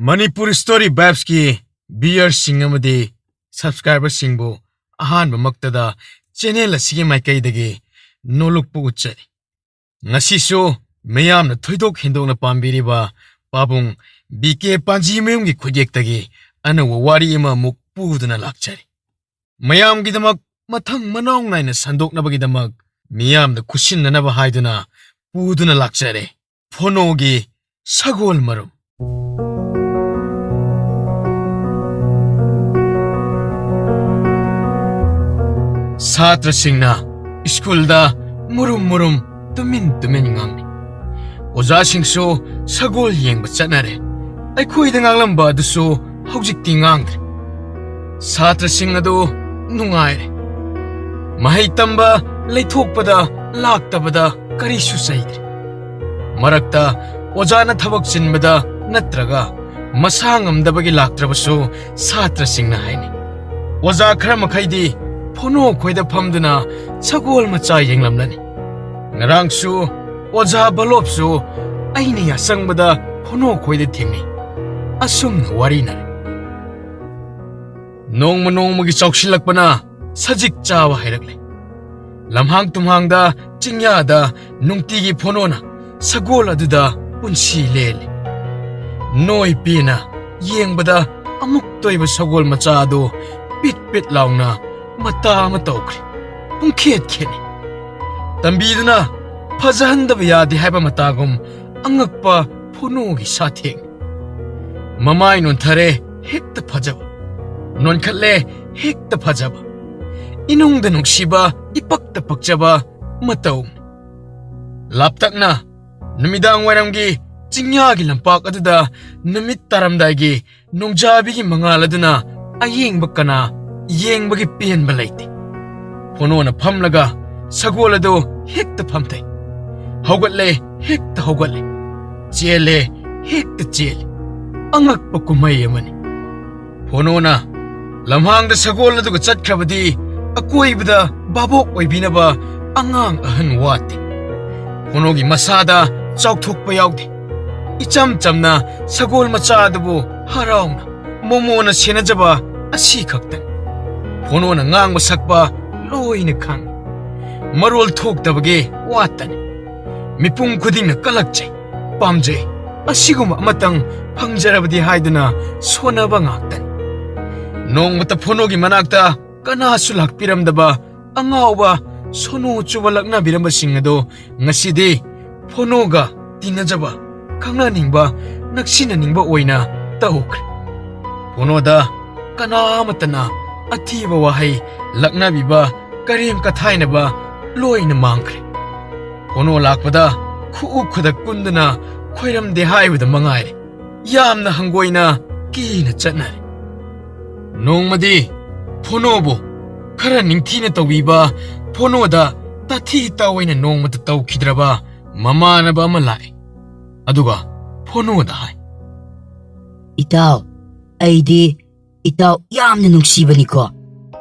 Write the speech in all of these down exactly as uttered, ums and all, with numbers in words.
Manipur story ꯚꯥꯏꯕꯁꯀꯤ ꯚ꯭ꯌꯨꯌꯔꯁꯤꯡ ꯑꯃꯗꯤ ꯁꯕꯁꯀ꯭ꯔꯥꯏꯕꯔꯁꯤꯡꯕꯨ ꯑꯍꯥꯟꯕꯃꯛꯇꯗ channel ꯑꯁꯤꯒꯤ ꯃꯥꯏꯀꯩꯗꯒꯤ ꯅꯣꯂꯨꯛꯄ ꯎꯠꯆꯔꯤ꯫ ꯉꯁꯤꯁꯨ ꯃꯤꯌꯥꯝꯅ ꯊꯣꯏꯗꯣꯛ ꯍꯦꯟꯗꯣꯛꯅ ꯄꯥꯝꯕꯤꯔꯤꯕ ꯄꯥꯕꯨꯡ ꯕꯤ ꯀꯦ ꯄꯥꯟꯖꯤꯃꯌꯨꯝꯒꯤ ꯈꯨꯠꯌꯦꯛꯇꯒꯤ ꯑꯅꯧꯕ ꯋꯥꯔꯤ ꯑꯃ ꯑꯃꯨꯛ ꯄꯨꯗꯨꯅ ꯂꯥꯛꯆꯔꯤ꯫ ꯃꯌꯥꯝꯒꯤꯗꯃꯛ ꯃꯊꯪ ꯃꯅꯥꯎ ꯅꯥꯏꯅ ꯁꯟꯗꯣꯛꯅꯕꯒꯤꯗꯃꯛ ꯃꯤꯌꯥꯝꯗ ꯈꯨꯠꯁꯤꯟꯅꯅꯕ ꯍꯥꯏꯗꯨꯅ ꯄꯨꯗꯨꯅ ꯂꯥꯛꯆꯔꯦ꯫ ꯐꯣꯅꯣꯒꯤ ꯁꯒꯣꯜ ꯃꯔꯨꯝ꯫ ꯁꯥꯇ꯭ꯔꯁꯤꯡꯅ ꯁ꯭ꯀꯨꯜꯗ ꯃꯨꯔꯨꯝ ꯃꯨꯔꯨꯝ ꯇꯨꯃꯤꯟ ꯇꯨꯃꯤꯟ ꯉꯥꯡꯅꯩ꯫ ꯑꯣꯖꯥꯁꯤꯡꯁꯨ ꯁꯒꯣꯜ ꯌꯦꯡꯕ ꯆꯠꯅꯔꯦ꯫ ꯑꯩꯈꯣꯏꯗ ꯉꯥꯡꯂꯝꯕ ꯑꯗꯨꯁꯨ ꯍꯧꯖꯤꯛꯇꯤ ꯉꯥꯡꯗ꯭ꯔꯦ꯫ ꯁꯥꯇ꯭ꯔꯁꯤꯡ ꯑꯗꯨ ꯅꯨꯡꯉꯥꯏꯔꯦ꯫ ꯃꯍꯩ ꯇꯝꯕ ꯂꯩꯊꯣꯛꯄꯗ ꯂꯥꯛꯇꯕꯗ ꯀꯔꯤꯁꯨ ꯆꯩꯗ꯭ꯔꯦ꯫ ꯃꯔꯛꯇ ꯑꯣꯖꯥꯅ ꯊꯕꯛ ꯆꯤꯟꯕꯗ ꯅꯠꯇ꯭ꯔꯒ ꯃꯁꯥ ꯉꯝꯗꯕꯒꯤ ꯂꯥꯛꯇ꯭ꯔꯕꯁꯨ ꯁꯥꯇ꯭ꯔꯁꯤꯡꯅ ꯍꯥꯏꯅꯩ꯫ ꯑꯣꯖꯥ ꯈꯔ ꯃꯈꯩꯗꯤ ꯐꯣꯅꯣ ꯈꯣꯏꯗ ꯐꯝꯗꯨꯅ ꯁꯒꯣꯜ ꯃꯆꯥ ꯌꯦꯡꯂꯝꯂꯅꯤ꯫ ꯉꯔꯥꯡꯁꯨ ꯑꯣꯖꯥ ꯕꯂꯣꯞꯁꯨ ꯑꯩꯅ ꯌꯥꯆꯪꯕꯗ ꯐꯣꯅꯣ ꯈꯣꯏꯗ ꯊꯦꯡꯅꯩ꯫ ꯑꯁꯨꯝꯅ ꯋꯥꯔꯤꯅꯔꯦ꯫ ꯅꯣꯡꯃ ꯅꯣꯡꯃꯒꯤ ꯆꯥꯎꯁꯤꯜꯂꯛꯄꯅ ꯁꯖꯤꯛ ꯆꯥꯕ ꯍꯩꯔꯛꯂꯦ꯫ ꯂꯝꯍꯥꯡ ꯇꯨꯝꯍꯥꯡꯗ, ꯆꯤꯡꯌꯥꯗ ꯅꯨꯡꯇꯤꯒꯤ ꯐꯣꯅꯣꯅ ꯁꯒꯣꯜ ꯑꯗꯨꯗ ꯄꯨꯟꯁꯤ ꯂꯦꯜꯂꯤ꯫ ꯅꯣꯏ ꯄꯦꯅ ꯌꯦꯡꯕꯗ ꯑꯃꯨꯛ ꯇꯣꯏꯕ ꯁꯒꯣꯜ ꯃꯆꯥ ꯑꯗꯨ ꯄꯤꯠ ꯄꯤꯠ ꯂꯥꯎꯅ ꯃꯇꯥ ꯑꯃ ꯇꯧꯈ꯭ꯔꯦ꯫ ꯄꯨꯡꯈꯦꯠ ꯈꯦꯠꯅꯩ꯫ ꯇꯝꯕꯤꯗꯨꯅ ꯐꯖꯍꯟꯗꯕ ꯌꯥꯗꯦ ꯍꯥꯏꯕ ꯃꯇꯥꯒꯨꯝ ꯑꯉꯛꯄ ꯐꯣꯅꯣꯒꯤ ꯁꯥꯊꯦꯡ꯫ ꯃꯃꯥꯏ ꯅꯣꯟꯊꯔꯦ, ꯍꯦꯛꯇ ꯐꯖꯕ꯫ ꯅꯣꯟꯈꯠꯂꯦ, ꯍꯦꯛꯇ ꯐꯖꯕ꯫ ꯏꯅꯨꯡꯗ ꯅꯨꯡꯁꯤꯕ, ꯏꯄꯛꯇ ꯄꯛꯆꯕ ꯃꯇꯧ꯫ ꯂꯥꯞꯇꯛꯅ ꯅꯨꯃꯤꯗꯥꯡ ꯋꯥꯏꯔꯝꯒꯤ ꯆꯤꯡꯌꯥꯒꯤ ꯂꯝꯄꯥꯛ ꯑꯗꯨꯗ ꯅꯨꯃꯤꯠ ꯇꯥꯔꯝꯗꯥꯏꯒꯤ ꯅꯣꯡꯖꯥꯕꯤꯒꯤ ꯃꯉꯥꯜ ꯑꯗꯨꯅ ꯑꯌꯦꯡꯕ ꯀꯅꯥ ꯌꯦꯡꯕꯒꯤ ꯄꯦꯟꯕ ꯂꯩꯇꯦ꯫ ꯐꯣꯅꯣꯅ ꯐꯝꯂꯒ ꯁꯒꯣꯜ ꯑꯗꯨ ꯍꯦꯛꯇ ꯐꯝꯊꯩ꯫ ꯍꯧꯒꯠꯂꯦ, ꯍꯦꯛꯇ ꯍꯧꯒꯠꯂꯦ꯫ ꯆꯦꯜꯂꯦ, ꯍꯦꯛꯇ ꯆꯦꯜꯂꯦ꯫ ꯑꯉꯛꯄ ꯀꯨꯝꯍꯩ ꯑꯃꯅꯤ꯫ ꯐꯣꯅꯣꯅ ꯂꯝꯍꯥꯡꯗ ꯁꯒꯣꯜ ꯑꯗꯨꯒ ꯆꯠꯈ꯭ꯔꯕꯗꯤ ꯑꯀꯣꯏꯕꯗ ꯚꯥꯕꯣꯛ ꯑꯣꯏꯕꯤꯅꯕ ꯑꯉꯥꯡ ꯑꯍꯟ ꯋꯥꯠꯇꯦ꯫ ꯐꯣꯅꯣꯒꯤ ꯃꯁꯥꯗ ꯆꯥꯎꯊꯣꯛꯄ ꯌꯥꯎꯗꯦ꯫ ꯏꯆꯝ ꯆꯝꯅ ꯁꯒꯣꯜ ꯃꯆꯥ ꯑꯗꯨꯕꯨ ꯍꯔꯥꯎꯅ ꯃꯣꯃꯣꯅ ꯁꯦꯟꯅꯖꯕ ꯑꯁꯤ ꯈꯛꯇꯅꯤ꯫ ꯐꯣꯅꯣꯅ ꯉꯥꯡꯕ ꯁꯛꯄ ꯂꯣꯏꯅ ꯈꯪꯏ꯫ ꯃꯔꯣꯜ ꯊꯣꯛꯇꯕꯒꯤ ꯋꯥꯇꯅꯤ꯫ ꯃꯤꯄꯨꯝ ꯈꯨꯗꯤꯡꯅ ꯀꯂꯛꯆꯩ, ꯄꯥꯝꯖꯩ꯫ ꯑꯁꯤꯒꯨꯝꯕ ꯑꯃꯇꯪ ꯐꯪꯖꯔꯕꯗꯤ ꯍꯥꯏꯗꯨꯅ ꯁꯣꯟꯅꯕ ꯉꯥꯛꯇꯅꯤ꯫ ꯅꯣꯡꯃꯇ ꯐꯣꯅꯣꯒꯤ ꯃꯅꯥꯛꯇ ꯀꯅꯥꯁꯨ ꯂꯥꯛꯄꯤꯔꯝꯗꯕ ꯑꯉꯥꯎꯕ ꯁꯣꯅꯣ ꯆꯨꯕ ꯂꯛꯅꯕꯤꯔꯝꯕꯁꯤꯡ ꯑꯗꯨ ꯉꯁꯤꯗꯤ ꯐꯣꯅꯣꯒ ꯇꯤꯟꯅꯖꯕ, ꯈꯪꯅꯅꯤꯡꯕ, ꯅꯛꯁꯤꯟꯅꯅꯤꯡꯕ ꯑꯣꯏꯅ ꯇꯧꯈ꯭ꯔꯦ꯫ ꯐꯣꯅꯣꯗ ꯀꯅꯥ ꯑꯃꯠꯇꯅ ꯑꯊꯤꯕ ꯋꯥꯍꯩ ꯂꯛꯅꯕꯤꯕ, ꯀꯔꯦꯝ ꯀꯊꯥꯏꯅꯕ ꯂꯣꯏꯅ ꯃꯥꯡꯈ꯭ꯔꯦ꯫ ꯐꯣꯅꯣ ꯂꯥꯛꯄꯗ ꯈꯨꯎ ꯈꯨꯗꯛ ꯀꯨꯟꯗꯨꯅ ꯈꯣꯏꯔꯝꯗꯦ ꯍꯥꯏꯕꯗ ꯃꯉꯥꯏꯔꯦ꯫ ꯌꯥꯝꯅ ꯍꯪꯒꯣꯏꯅ ꯀꯤꯅ ꯆꯠꯅꯔꯦ꯫ ꯅꯣꯡꯃꯗꯤ ꯐꯣꯅꯣꯕꯨ ꯈꯔ ꯅꯤꯡꯊꯤꯅ ꯇꯧꯕꯤꯕ, ꯐꯣꯅꯣꯗ ꯇꯥꯊꯤ ꯇꯥꯑꯣꯏꯅ ꯅꯣꯡꯃꯇ ꯇꯧꯈꯤꯗ꯭ꯔꯕ ꯃꯃꯥꯟꯅꯕ ꯑꯃ ꯂꯥꯛꯏ꯫ ꯑꯗꯨꯒ ꯐꯣꯅꯣꯗ ꯍꯥꯏ, "ꯏꯇꯥꯎ, ꯑꯩꯗꯤ ꯏꯇꯥꯎ ꯌꯥꯝꯅ ꯅꯨꯡꯁꯤꯕꯅꯤꯀꯣ꯫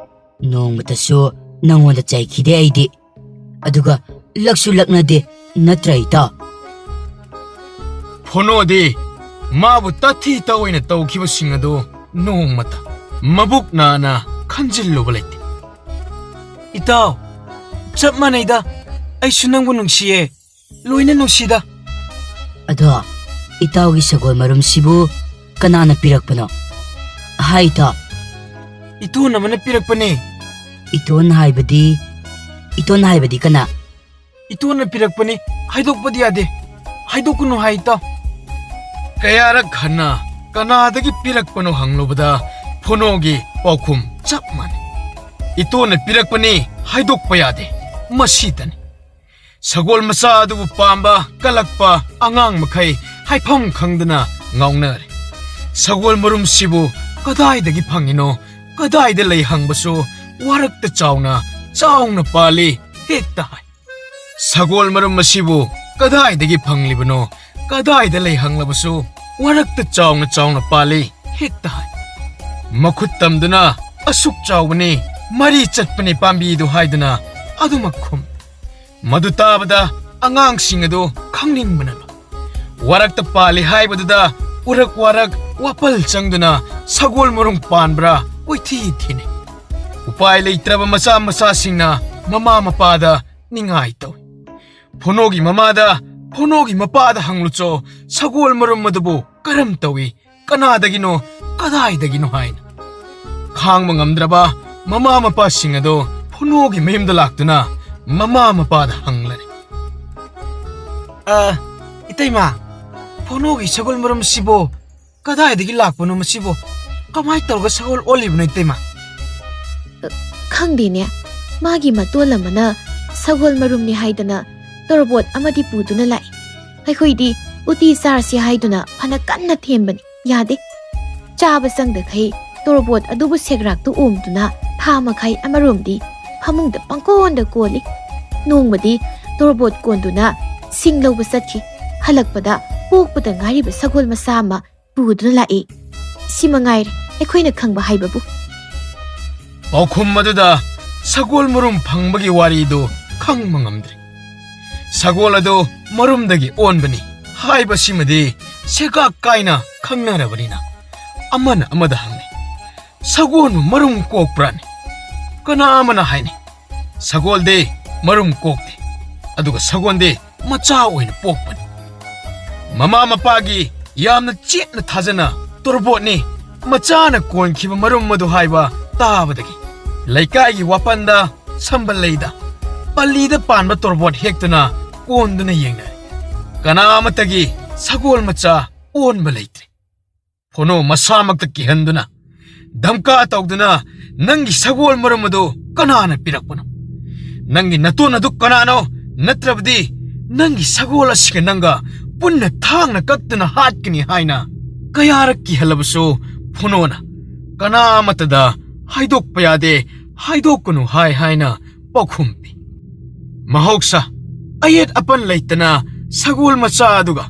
ꯅꯣꯡꯃꯇꯁꯨ ꯅꯉꯣꯟꯗ ꯆꯩꯈꯤꯗꯦ ꯑꯩꯗꯤ꯫ ꯑꯗꯨꯒ ꯂꯛꯁꯨ ꯂꯛꯅꯗꯦ, ꯅꯠꯇ꯭ꯔꯥ ꯏꯇꯥꯎ?" ꯐꯣꯅꯣꯗꯤ ꯃꯥꯕꯨ ꯇꯥꯊꯤ ꯇꯥꯑꯣꯏꯅ ꯇꯧꯈꯤꯕꯁꯤꯡ ꯑꯗꯨ ꯅꯣꯡꯃꯇ ꯃꯕꯨꯛ ꯅꯥꯅ ꯈꯟꯖꯤꯜꯂꯨꯕ ꯂꯩꯇꯦ꯫ "ꯏꯇꯥꯎ, ꯆꯞ ꯃꯥꯟꯅꯩꯗ, ꯑꯩꯁꯨ ꯅꯪꯕꯨ ꯅꯨꯡꯁꯤꯌꯦ, ꯂꯣꯏꯅ ꯅꯨꯡꯁꯤꯗ꯫ ꯑꯗꯣ ꯏꯇꯥꯎꯒꯤ ꯁꯒꯣꯜ ꯃꯔꯨꯝꯁꯤꯕꯨ ꯀꯅꯥꯅ ꯄꯤꯔꯛꯄꯅꯣ? ꯍꯥꯏ ꯏꯇꯥꯎ?" "ꯏꯇꯣꯟ ꯑꯃꯅ ꯄꯤꯔꯛꯄꯅꯦ꯫" "ꯏꯇꯣꯟ ꯍꯥꯏꯕꯗꯤ, ꯏꯇꯣꯟ ꯍꯥꯏꯕꯗꯤ ꯀꯅꯥ?" "ꯏꯇꯣꯟꯅ ꯄꯤꯔꯛꯄꯅꯤ, ꯍꯥꯏꯗꯣꯛꯄꯗꯤ ꯌꯥꯗꯦ, ꯍꯥꯏꯗꯣꯛꯀꯅꯨ ꯍꯥꯏ ꯏꯇꯥꯎ꯫" ꯀꯌꯥꯔꯛ ꯍꯟꯅ ꯀꯅꯥꯗꯒꯤ ꯄꯤꯔꯛꯄꯅꯣ ꯍꯪꯂꯨꯕꯗ ꯐꯣꯅꯣꯒꯤ ꯄꯥꯎꯈꯨꯝ ꯆꯞ ꯃꯥꯟꯅꯩ꯫ "ꯏꯇꯣꯟꯅ ꯄꯤꯔꯛꯄꯅꯤ, ꯍꯥꯏꯗꯣꯛꯄ ꯌꯥꯗꯦ, ꯃꯁꯤꯇꯅꯤ꯫" ꯁꯒꯣꯜ ꯃꯆꯥ ꯑꯗꯨꯕꯨ ꯄꯥꯝꯕ ꯀꯜꯂꯛꯄ ꯑꯉꯥꯡ ꯃꯈꯩ ꯍꯥꯏꯐꯝ ꯈꯪꯗꯅ ꯉꯥꯎꯅꯔꯦ꯫ ꯁꯒꯣꯜ ꯃꯔꯨꯝꯁꯤꯕꯨ ꯀꯗꯥꯏꯗꯒꯤ ꯐꯪꯉꯤꯅꯣ, ꯀꯗꯥꯏꯗ ꯂꯩ ꯍꯪꯕꯁꯨ ꯋꯥꯔꯛꯇ ꯆꯥꯎꯅ, ꯆꯥꯎꯅ ꯄꯥꯜꯂꯤ ꯍꯦꯛꯇ ꯍꯥꯏ꯫ ꯁꯒꯣꯜ ꯃꯔꯨꯝ ꯑꯁꯤꯕꯨ ꯀꯗꯥꯏꯗꯒꯤ ꯐꯪꯂꯤꯕꯅꯣ, ꯀꯗꯥꯏꯗ ꯂꯩ ꯍꯪꯂꯕꯁꯨ ꯋꯥꯔꯛꯇ ꯆꯥꯎꯅ, ꯆꯥꯎꯅ ꯄꯥꯜꯂꯤ ꯍꯦꯛꯇ ꯍꯥꯏ꯫ ꯃꯈꯨꯠ ꯇꯝꯗꯨꯅ "ꯑꯁꯨꯛ ꯆꯥꯎꯕꯅꯤ, ꯃꯔꯤ ꯆꯠꯄꯅꯤ ꯄꯥꯝꯕꯤꯗꯨ" ꯍꯥꯏꯗꯨꯅ ꯑꯗꯨꯃꯛ ꯈꯨꯝ꯫ ꯃꯗꯨ ꯇꯥꯕꯗ ꯑꯉꯥꯡꯁꯤꯡ ꯑꯗꯨ ꯈꯪꯅꯤꯡꯕꯅ ꯂꯣꯏ꯫ ꯋꯥꯔꯛꯇ ꯄꯥꯜꯂꯤ ꯍꯥꯏꯕꯗꯨꯗ ꯎꯔꯛ ꯋꯥꯔꯛ ꯋꯥꯄꯜ ꯆꯪꯗꯨꯅ ꯁꯒꯣꯜ ꯃꯔꯨꯝ ꯄꯥꯟꯕ꯭ꯔꯥ ꯀꯣꯏꯊꯤ ꯊꯤꯅꯩ꯫ ꯎꯄꯥꯏ ꯂꯩꯇ꯭ꯔꯕ ꯃꯆꯥ ꯃꯆꯥꯁꯤꯡꯅ ꯃꯃꯥ ꯃꯄꯥꯗ ꯅꯤꯡꯉꯥꯏ ꯇꯧꯏ꯫ ꯐꯣꯅꯣꯒꯤ ꯃꯃꯥꯗ, ꯐꯣꯅꯣꯒꯤ ꯃꯄꯥꯗ ꯍꯪꯂꯨꯆꯣ, ꯁꯒꯣꯜ ꯃꯔꯨꯝ ꯑꯗꯨꯕꯨ ꯀꯔꯝ ꯇꯧꯏ, ꯀꯅꯥꯗꯒꯤꯅꯣ, ꯀꯗꯥꯏꯗꯒꯤꯅꯣ ꯍꯥꯏꯅ꯫ ꯈꯥꯡꯕ ꯉꯝꯗ꯭ꯔꯕ ꯃꯃꯥ ꯃꯄꯥꯁꯤꯡ ꯑꯗꯣ ꯐꯣꯅꯣꯒꯤ ꯃꯌꯨꯝꯗ ꯂꯥꯛꯇꯨꯅ ꯃꯃꯥ ꯃꯄꯥꯗ ꯍꯪꯂꯔꯦ꯫ "ꯑ, ꯏꯇꯩꯃ, ꯐꯣꯅꯣꯒꯤ ꯁꯒꯣꯜ ꯃꯔꯨꯝꯁꯤꯕꯨ ꯀꯗꯥꯏꯗꯒꯤ ꯂꯥꯛꯄꯅꯣ? ꯃꯁꯤꯕꯨ ꯀꯃꯥꯏ ꯇꯧꯔꯒ ꯁꯒꯣꯜ ꯑꯣꯜꯂꯤꯕꯅꯣ, ꯏꯇꯩꯃ?" "ꯈꯪꯗꯦꯅꯦ, ꯃꯥꯒꯤ ꯃꯇꯣꯜ ꯑꯃꯅ ꯁꯒꯣꯜ ꯃꯔꯨꯝꯅꯤ ꯍꯥꯏꯗꯅ ꯇꯣꯔꯕꯣꯠ ꯑꯃꯗꯤ ꯄꯨꯗꯨꯅ ꯂꯥꯛꯏ꯫ ꯑꯩꯈꯣꯏꯗꯤ ꯎꯇꯤ ꯆꯥꯔꯁꯤ ꯍꯥꯏꯗꯨꯅ ꯐꯅ ꯀꯟꯅ ꯊꯦꯝꯕꯅꯤ, ꯌꯥꯗꯦ꯫ ꯆꯥꯕ ꯆꯪꯗꯈꯩ ꯇꯣꯔꯕꯣꯠ ꯑꯗꯨꯕꯨ ꯁꯦꯒ꯭ꯔꯥꯛꯇ ꯑꯣꯝꯗꯨꯅ ꯊꯥ ꯃꯈꯥꯏ ꯑꯃꯔꯣꯝꯗꯤ ꯐꯃꯨꯡꯗ ꯄꯪꯀꯣꯟꯗ ꯀꯣꯜꯂꯤ꯫ ꯅꯣꯡꯃꯗꯤ ꯇꯣꯔꯕꯣꯠ ꯀꯣꯟꯗꯨꯅ ꯁꯤꯡ ꯂꯧꯕ ꯆꯠꯈꯤ꯫ ꯍꯜꯂꯛꯄꯗ ꯄꯣꯛꯄꯗ ꯉꯥꯏꯔꯤꯕ ꯁꯒꯣꯜ ꯃꯆꯥ ꯑꯃ ꯄꯨꯗꯨꯅ ꯂꯥꯛꯏ꯫ ꯁꯤ ꯃꯉꯥꯏꯔꯦ ꯑꯩꯈꯣꯏꯅ ꯈꯪꯕ ꯍꯥꯏꯕꯕꯨ꯫" ꯄꯥꯎꯈꯨꯝ ꯑꯗꯨꯗ ꯁꯒꯣꯜ ꯃꯔꯨꯝ ꯐꯪꯕꯒꯤ ꯋꯥꯔꯤꯗꯨ ꯈꯪꯕ ꯉꯝꯗ꯭ꯔꯦ꯫ ꯁꯒꯣꯜ ꯑꯗꯨ ꯃꯔꯨꯝꯗꯒꯤ ꯑꯣꯟꯕꯅꯤ ꯍꯥꯏꯕꯁꯤꯃꯗꯤ ꯁꯦꯒꯥꯛ ꯀꯥꯏꯅ ꯈꯪꯅꯔꯕꯅꯤꯅ ꯑꯃꯅ ꯑꯃꯗ ꯍꯪꯅꯩ, "ꯁꯒꯣꯜꯕꯨ ꯃꯔꯨꯝ ꯀꯣꯛꯄ꯭ꯔꯥꯅꯦ?" ꯀꯅꯥ ꯑꯃꯅ ꯍꯥꯏꯅꯩ, "ꯁꯒꯣꯜꯗꯤ ꯃꯔꯨꯝ ꯀꯣꯛꯇꯦ, ꯑꯗꯨꯒ ꯁꯒꯣꯜꯗꯤ ꯃꯆꯥ ꯑꯣꯏꯅ ꯄꯣꯛꯄꯅꯤ꯫" ꯃꯃꯥ ꯃꯄꯥꯒꯤ ꯌꯥꯝꯅ ꯆꯦꯠꯅ ꯊꯥꯖꯅ ꯇꯣꯔꯕꯣꯠꯅꯤ ꯃꯆꯥꯅ ꯀꯣꯟꯈꯤꯕ ꯃꯔꯨꯝ ꯑꯗꯨ ꯍꯥꯏꯕ ꯇꯥꯕꯗꯒꯤ ꯂꯩꯀꯥꯏꯒꯤ ꯋꯥꯄꯟꯗ, ꯁꯝꯕꯜ ꯂꯩꯗ, ꯄꯜꯂꯤꯗ ꯄꯥꯟꯕ ꯇꯣꯔꯕꯣꯠ ꯍꯦꯛꯇꯨꯅ ꯀꯣꯟꯗꯨꯅ ꯌꯦꯡꯅꯔꯦ꯫ ꯀꯅꯥ ꯑꯃꯠꯇꯒꯤ ꯁꯒꯣꯜ ꯃꯆꯥ ꯑꯣꯟꯕ ꯂꯩꯇ꯭ꯔꯦ꯫ ꯐꯣꯅꯣ ꯃꯁꯥꯃꯛꯇ ꯀꯤꯍꯟꯗꯨꯅ, ꯙꯝꯀꯥ ꯇꯧꯗꯨꯅ, "ꯅꯪꯒꯤ ꯁꯒꯣꯜ ꯃꯔꯨꯝ ꯑꯗꯨ ꯀꯅꯥꯅ ꯄꯤꯔꯛꯄꯅꯣ? ꯅꯪꯒꯤ ꯅꯇꯣꯟ ꯑꯗꯨ ꯀꯅꯥꯅꯣ? ꯅꯠꯇ꯭ꯔꯕꯗꯤ ꯅꯪꯒꯤ ꯁꯒꯣꯜ ꯑꯁꯤꯒ ꯅꯪꯒ ꯄꯨꯟꯅ ꯊꯥꯡꯅ ꯀꯛꯇꯨꯅ ꯍꯥꯠꯀꯅꯤ" ꯍꯥꯏꯅ ꯀꯌꯥꯔꯛ ꯀꯤꯍꯜꯂꯕꯁꯨ ꯐꯣꯅꯣꯅ ꯀꯅꯥ ꯑꯃꯠꯇꯗ ꯍꯥꯏꯗꯣꯛꯄ ꯌꯥꯗꯦ, ꯍꯥꯏꯗꯣꯛꯀꯅꯨ ꯍꯥꯏ ꯍꯥꯏꯅ ꯄꯥꯎꯈꯨꯝ ꯄꯤ꯫ ꯃꯍꯧꯁꯥ ꯑꯌꯦꯠ ꯑꯄꯟ ꯂꯩꯇꯅ ꯁꯒꯣꯜ ꯃꯆꯥ ꯑꯗꯨꯒ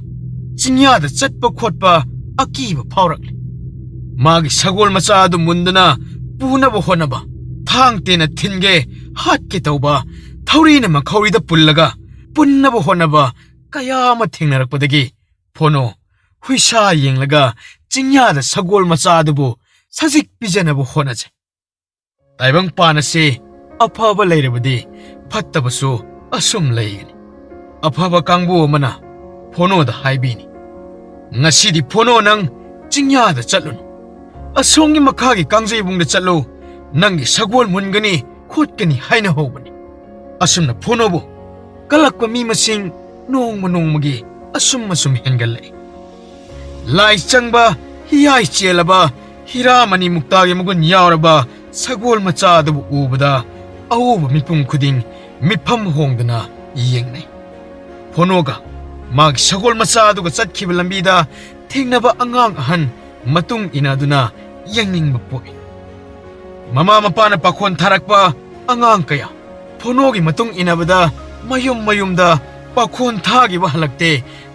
ꯆꯤꯡꯌꯥꯗ ꯆꯠꯄ ꯈꯣꯠꯄ ꯑꯀꯤꯕ ꯐꯥꯎꯔꯛꯂꯦ꯫ ꯃꯥꯒꯤ ꯁꯒꯣꯜ ꯃꯆꯥ ꯑꯗꯨ ꯃꯨꯟꯗꯨꯅ ꯄꯨꯅꯕ ꯍꯣꯠꯅꯕ, ꯊꯥꯡ ꯇꯦꯟꯅ ꯊꯤꯟꯒꯦ, ꯍꯥꯠꯀꯦ ꯇꯧꯕ, ꯊꯧꯔꯤꯅ ꯃꯈꯧꯔꯤꯗ ꯄꯨꯜꯂꯒ ꯄꯨꯟꯅꯕ ꯍꯣꯠꯅꯕ ꯀꯌꯥ ꯑꯃ ꯊꯦꯡꯅꯔꯛꯄꯗꯒꯤ ꯐꯣꯅꯣ, ꯍꯨꯏꯁꯥ ꯌꯦꯡꯂꯒ ꯆꯤꯡꯌꯥꯗ ꯁꯒꯣꯜ ꯃꯆꯥ ꯑꯗꯨꯕꯨ ꯁꯖꯤꯛ ꯄꯤꯖꯅꯕ ꯍꯣꯠꯅꯖꯩ꯫ ꯇꯥꯏꯕꯪꯄꯥꯟ ꯑꯁꯤ ꯑꯐꯕ ꯂꯩꯔꯕꯗꯤ ꯐꯠꯇꯕꯁꯨ ꯑꯁꯨꯝ ꯂꯩꯒꯅꯤ꯫ ꯑꯐꯕ ꯀꯥꯡꯕꯨ ꯑꯃꯅ ꯐꯣꯅꯣꯗ ꯍꯥꯏꯕꯤꯅꯤ, "ꯉꯁꯤꯗꯤ ꯐꯣꯅꯣ ꯅꯪ ꯆꯤꯡꯌꯥꯗ ꯆꯠꯂꯨꯅꯨ꯫ ꯑꯁꯣꯝꯒꯤ ꯃꯈꯥꯒꯤ ꯀꯥꯡꯖꯩꯕꯨꯡꯗ ꯆꯠꯂꯨ, ꯅꯪꯒꯤ ꯁꯒꯣꯜ ꯃꯨꯟꯒꯅꯤ ꯈꯣꯠꯀꯅꯤ" ꯍꯥꯏꯅ ꯍꯧꯕꯅꯤ꯫ ꯑꯁꯨꯝꯅ ꯐꯣꯅꯣꯕꯨ ꯀꯜꯂꯛꯄ ꯃꯤ ꯃꯁꯤꯡ ꯅꯣꯡꯃ ꯅꯣꯡꯃꯒꯤ ꯑꯁꯨꯝ ꯑꯁꯨꯝ ꯍꯦꯟꯒꯠꯂꯛꯏ꯫ ꯂꯥꯏ ꯆꯪꯕ, ꯍꯤꯌꯥꯏ ꯆꯦꯜꯂꯕ, ꯍꯤꯔꯥꯃꯅꯤ ꯃꯨꯛꯇꯥꯒꯤ ꯃꯒꯨꯟ ꯌꯥꯎꯔꯕ ꯁꯒꯣꯜ ꯃꯆꯥ ꯑꯗꯨꯕꯨ ꯎꯕꯗ ꯑꯎꯕ ꯃꯤꯄꯨꯝ ꯈꯨꯗꯤꯡ ꯃꯤꯐꯝ ꯍꯣꯡꯗꯨꯅ ꯌꯦꯡꯅꯩ꯫ ꯐꯣꯅꯣꯒ ꯃꯥꯒꯤ ꯁꯒꯣꯜ ꯃꯆꯥ ꯑꯗꯨꯒ ꯆꯠꯈꯤꯕ ꯂꯝꯕꯤꯗ ꯊꯦꯡꯅꯕ ꯑꯉꯥꯡ ꯑꯍꯟ ꯃꯇꯨꯡ ꯏꯟꯅꯗꯨꯅ ꯌꯦꯡꯅꯤꯡꯕ ꯄꯣꯛꯏ꯫ ꯃꯃꯥ ꯃꯄꯥꯅ ꯄꯥꯈꯣꯟ ꯊꯥꯔꯛꯄ ꯑꯉꯥꯡ ꯀꯌꯥ ꯐꯣꯅꯣꯒꯤ ꯃꯇꯨꯡ ꯏꯟꯅꯕꯗ ꯃꯌꯨꯝ ꯃꯌꯨꯝꯗ ꯄꯥꯈꯣꯟ ꯊꯥꯈꯤꯕ ꯍꯜꯂꯛꯇꯦ꯫